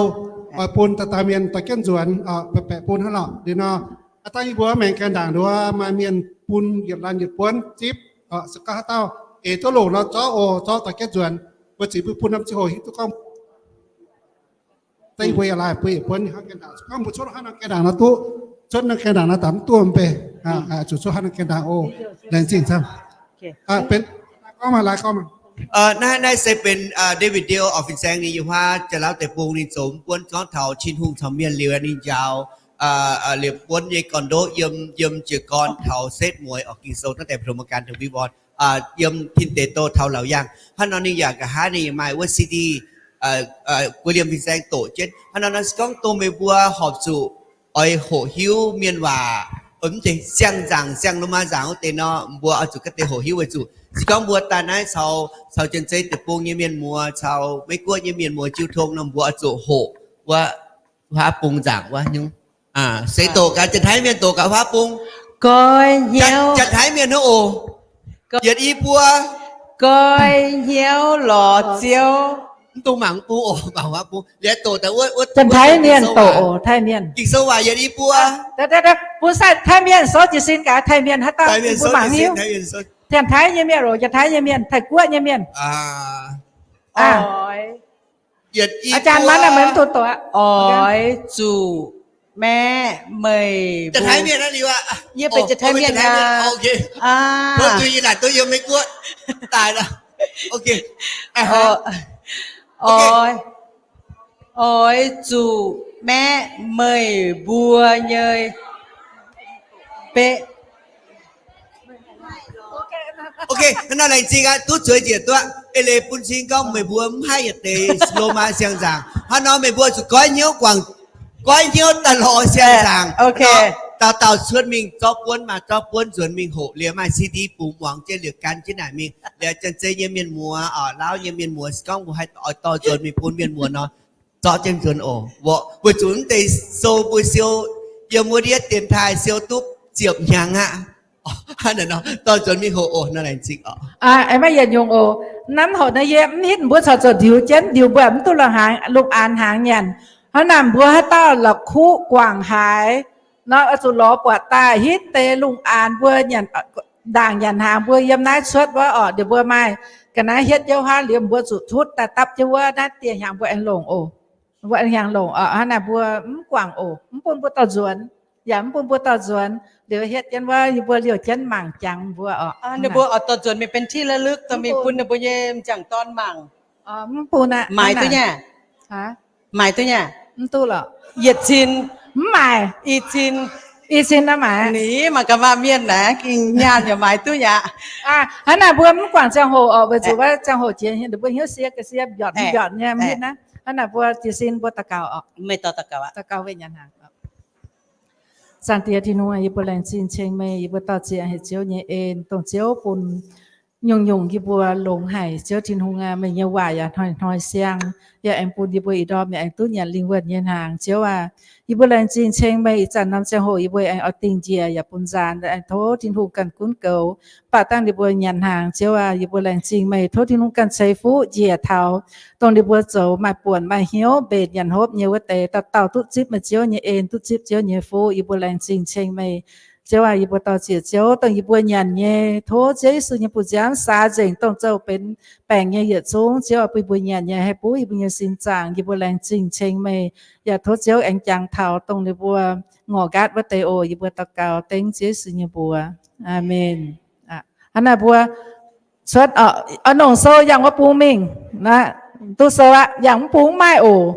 oix bun dauh dauh mienh dorh jienv nzuonx, baeqc baeqc bun hnangv lorqc. Liuz nor, aav dangh yie mbuo maengx gaengh ndaangc nduov maaih mienh bun yietc laanh yietc buonv zipv. Se gorngv haaix dauh eix duqv longc nor zorqv oc, zorqv dorh jienv nzuonx. Mbuo ziux bun bun norm ziangh hoc hiuv duqv gorngv deix mbuo yaac laaih bun yietc buonv hnangv gaengh ndaangc. Se gorngv mbuo cuotv hnangv nor gaengh ndaangc nor duqv, cuotv nor gaengh ndaangc nor daaih mv duqv mv bei. Zuqc cuotv haaix norm gaengh ndaangc oc. Laengz zingh camv. Benx gorngv maaih, laaix gorngv maaih. Naaiv, naaiv se benx David Dale oc, fin-saeng ninh yiem wuov Janx-Lauv deic-bung, ninh zoux mv buonv gorngv taux Tin-Hungh caux mienh liuz ninh njaaux liepc buonv nyei gorn-ndoqv yiem, yiem jiez gorn taux setv mueiz oc, Ging-Sou daaih ประถมกาล ถึงวิวรณ์, yiem tin deic douh taux laauc yaangh. Hnangv nor ninh yaac nqa'haav ninh maaih wuov C D, guei liemh fin-saeng doqc jienv. Hnangv nor nor se gorngv dongh meih mbuo horpc zuqc oix hoqc hiuv mienh waac, mv zeiz siang-nzaangc, siang-lu maa nzaangc wuov deix nor, mbuo oix zuqc ga'deix hoqc hiuv weic zuqc se gorngv mbuo daaih naaiv caux, caux Janx-Zei deic-bung nyei mienh muoz, caux Meiv-Guoqv nyei mienh muoz jiu tong nor, mbuo oix zuqc hoqc wuov huaav bung nzaangc wuov nyungc. Seix doqc gaax, Janx-Taiv mienh doqc gaax huaav bung. Goiv hnyouv. Janx-Taiv mienh hnangv oc. Yietc i buo. Goiv hnyouv lorz Ziouv. Mv dungx mangc bung oc, mangc huaav bung. Liuz doqc daaih wuov, Janx-Taiv mienh doqc oc, Taiv mienh. Ging-Sou waac yietc i buo. Bun sai Taiv mienh souv jiez sin gaax, Taiv mienh haaix dauh mbuo mangc hiuv. Janx-Taiv nyei mienh oc, Janx-Taiv nyei mienh, Taiv-Guoqv nyei mienh. Yietc i buo. Aa jaan maiv naaic meih mv dungx doqc. Oix zuqc maeqv meih mbuo. Janx-Taiv mienh naaiv liuz aqv. Yie benx Janx-Taiv mienh aqv. Oix zuqc maeqv meih mbuo nyei beqv. Ok, hnangv nor laengz zingh aqv, duqv zueiz njiec duqv. Eix leiz bun cing gorngv meih mbuo mv haih yietc deix Lomaa siang-nzaangc. Hnangv nor meih mbuo zuqc goiv hnyouv guangc, goiv hnyouv daaih lorz siang-nzaangc. Dauh dauh cuotv mingh zorqv buonv maah, zorqv buonv nzuonx mingh hoqc. Liuz maaih C D bungx muangx jienv liuz gan jienv naaic mingh. Liuz Janx-Zei nyei mienh muoz, Laauv nyei mienh muoz, se gorngv mbuo haih oix dorh nzuonx mingh bun mienh muoz nor, zorqv jienv nzuonx oc. Weic zuqc mv deix sou mbuo siou yiem wuov ndiev dienx taaih siou duqv ziepc hnyangx aqv. Dorh nzuonx mingh hoqc oc. Aengx maiv yietc nyungc oc. Nanv hoc naaiv yie mv hitv mbuo corc zoux ndiux jienv, ndiux mbuo mv duqv longc hnaangx, lungh aanx hnaangx nyanc. Hnangv naaic mbuo haaix dauh la'kuqv guangc haaix nor, oix zuqc lorz buatc daaih hitv deix lungh aanx mbuo nyanc, ndaangc nyanc hnaangx mbuo yiem naaiv cuotv wuov orqc, ninh mbuo maaih ga'naaiv hietv jienv huaav liuz mbuo zuqc tutv daaih dapv jienv wuov naaiv dieh hnyangx mbuo aengx longc oc. Mbuo aengx hnyangx longc oc. Hnangv naaic mbuo mv guangc oc, mv bun mbuo dorh nzuonx, yaac mv bun mbuo dorh nzuonx. Liuz hietv jienv wuov, yie mbuo liouh jienv mangc jangx mbuo oc. Ninh mbuo oix dorh nzuonx mingh benx ที่ระลึก dorh mingh bun ninh mbuo nyei m'jangc dorn mangc. Mv bun aqv. Maaiz duqv nyei? Maaiz duqv nyei? Mv duqv lorqc. Yietc cin. Mv maaic. I cin. I cin naaiv maaic. Ni mangc gaax maaih mienh naaic ging nyaanh yaac maaiz duqv yaac. Hnangv naaic mbuo mv guangc ziangh hoc oc, weic zuqc wuov ziangh hoc jiex ninh mbuo hnyouv sie ga'sie mbiortc mbiortc nyei mv hitv naaiv. Hnangv naaic mbuo jiez sin mbuo daux gaux oc. Daux gaux weih nyanc hnaangx. Zaangc Diex Tin-Hungh, yie mbuo laengz zingh ceng meih, yie mbuo dorh ziex haic Ziouv nyei en, dongh Ziouv bun nyungc-nyungc yie mbuo longx haic. Ziouv Tin-Hungh aac, meih nyei waac yaac hnoi-hnoi siang, yaac aengx bun yie mbuo ih ndorm yaac aengx duqv nyanc lingh wuonh nyei hnaangx. Ziouv aac, yie mbuo laengz zingh ceng meih ih zanc norm ziangh hoc yie mbuo aengx oix dingh njiec yaac bun nzaanx. Aengx tov Tin-Hungh ganh gunv goux, baac dangh yie mbuo nyanc hnaangx. Ziouv aac, yie mbuo laengz zingh meih, tov Tin-Hungh ganh ceix fuqv njiec taux dongh ninh mbuo zoux maaih buonc maaih hnyouv mbenc nyanc hopv nyei wuov deix, dauh dauh duqv zipv meih Ziouv nyei en, duqv zipv Ziouv nyei fuqv. Yie mbuo laengz zingh ceng meih. Ziouv aac, yie mbuo dor-ziec Ziouv, dongh yie mbuo nyanc nyei, tov Ziouv Yesu nyei buoz-nziaamv saa nzengc dongh zouv benx baengc nyei yietc zungv. Ziouv aac, bun yie mbuo nyanc nyei haih buv yie mbuo nyei sin zaangc. Yie mbuo laengz zingh ceng meih, yaac tov Ziouv aengx jangx taux dongh ninh mbuo ngorc nqaatv wuov deix oc. Yie mbuo daux gaux dengv Ziouv Yesu nyei mbuox. Aamen. Hnangv naaic mbuo cuotv oix nongc sou yangh wuov bung mingh. Duqv sou aqv, yangh mv bung mv maaih oc.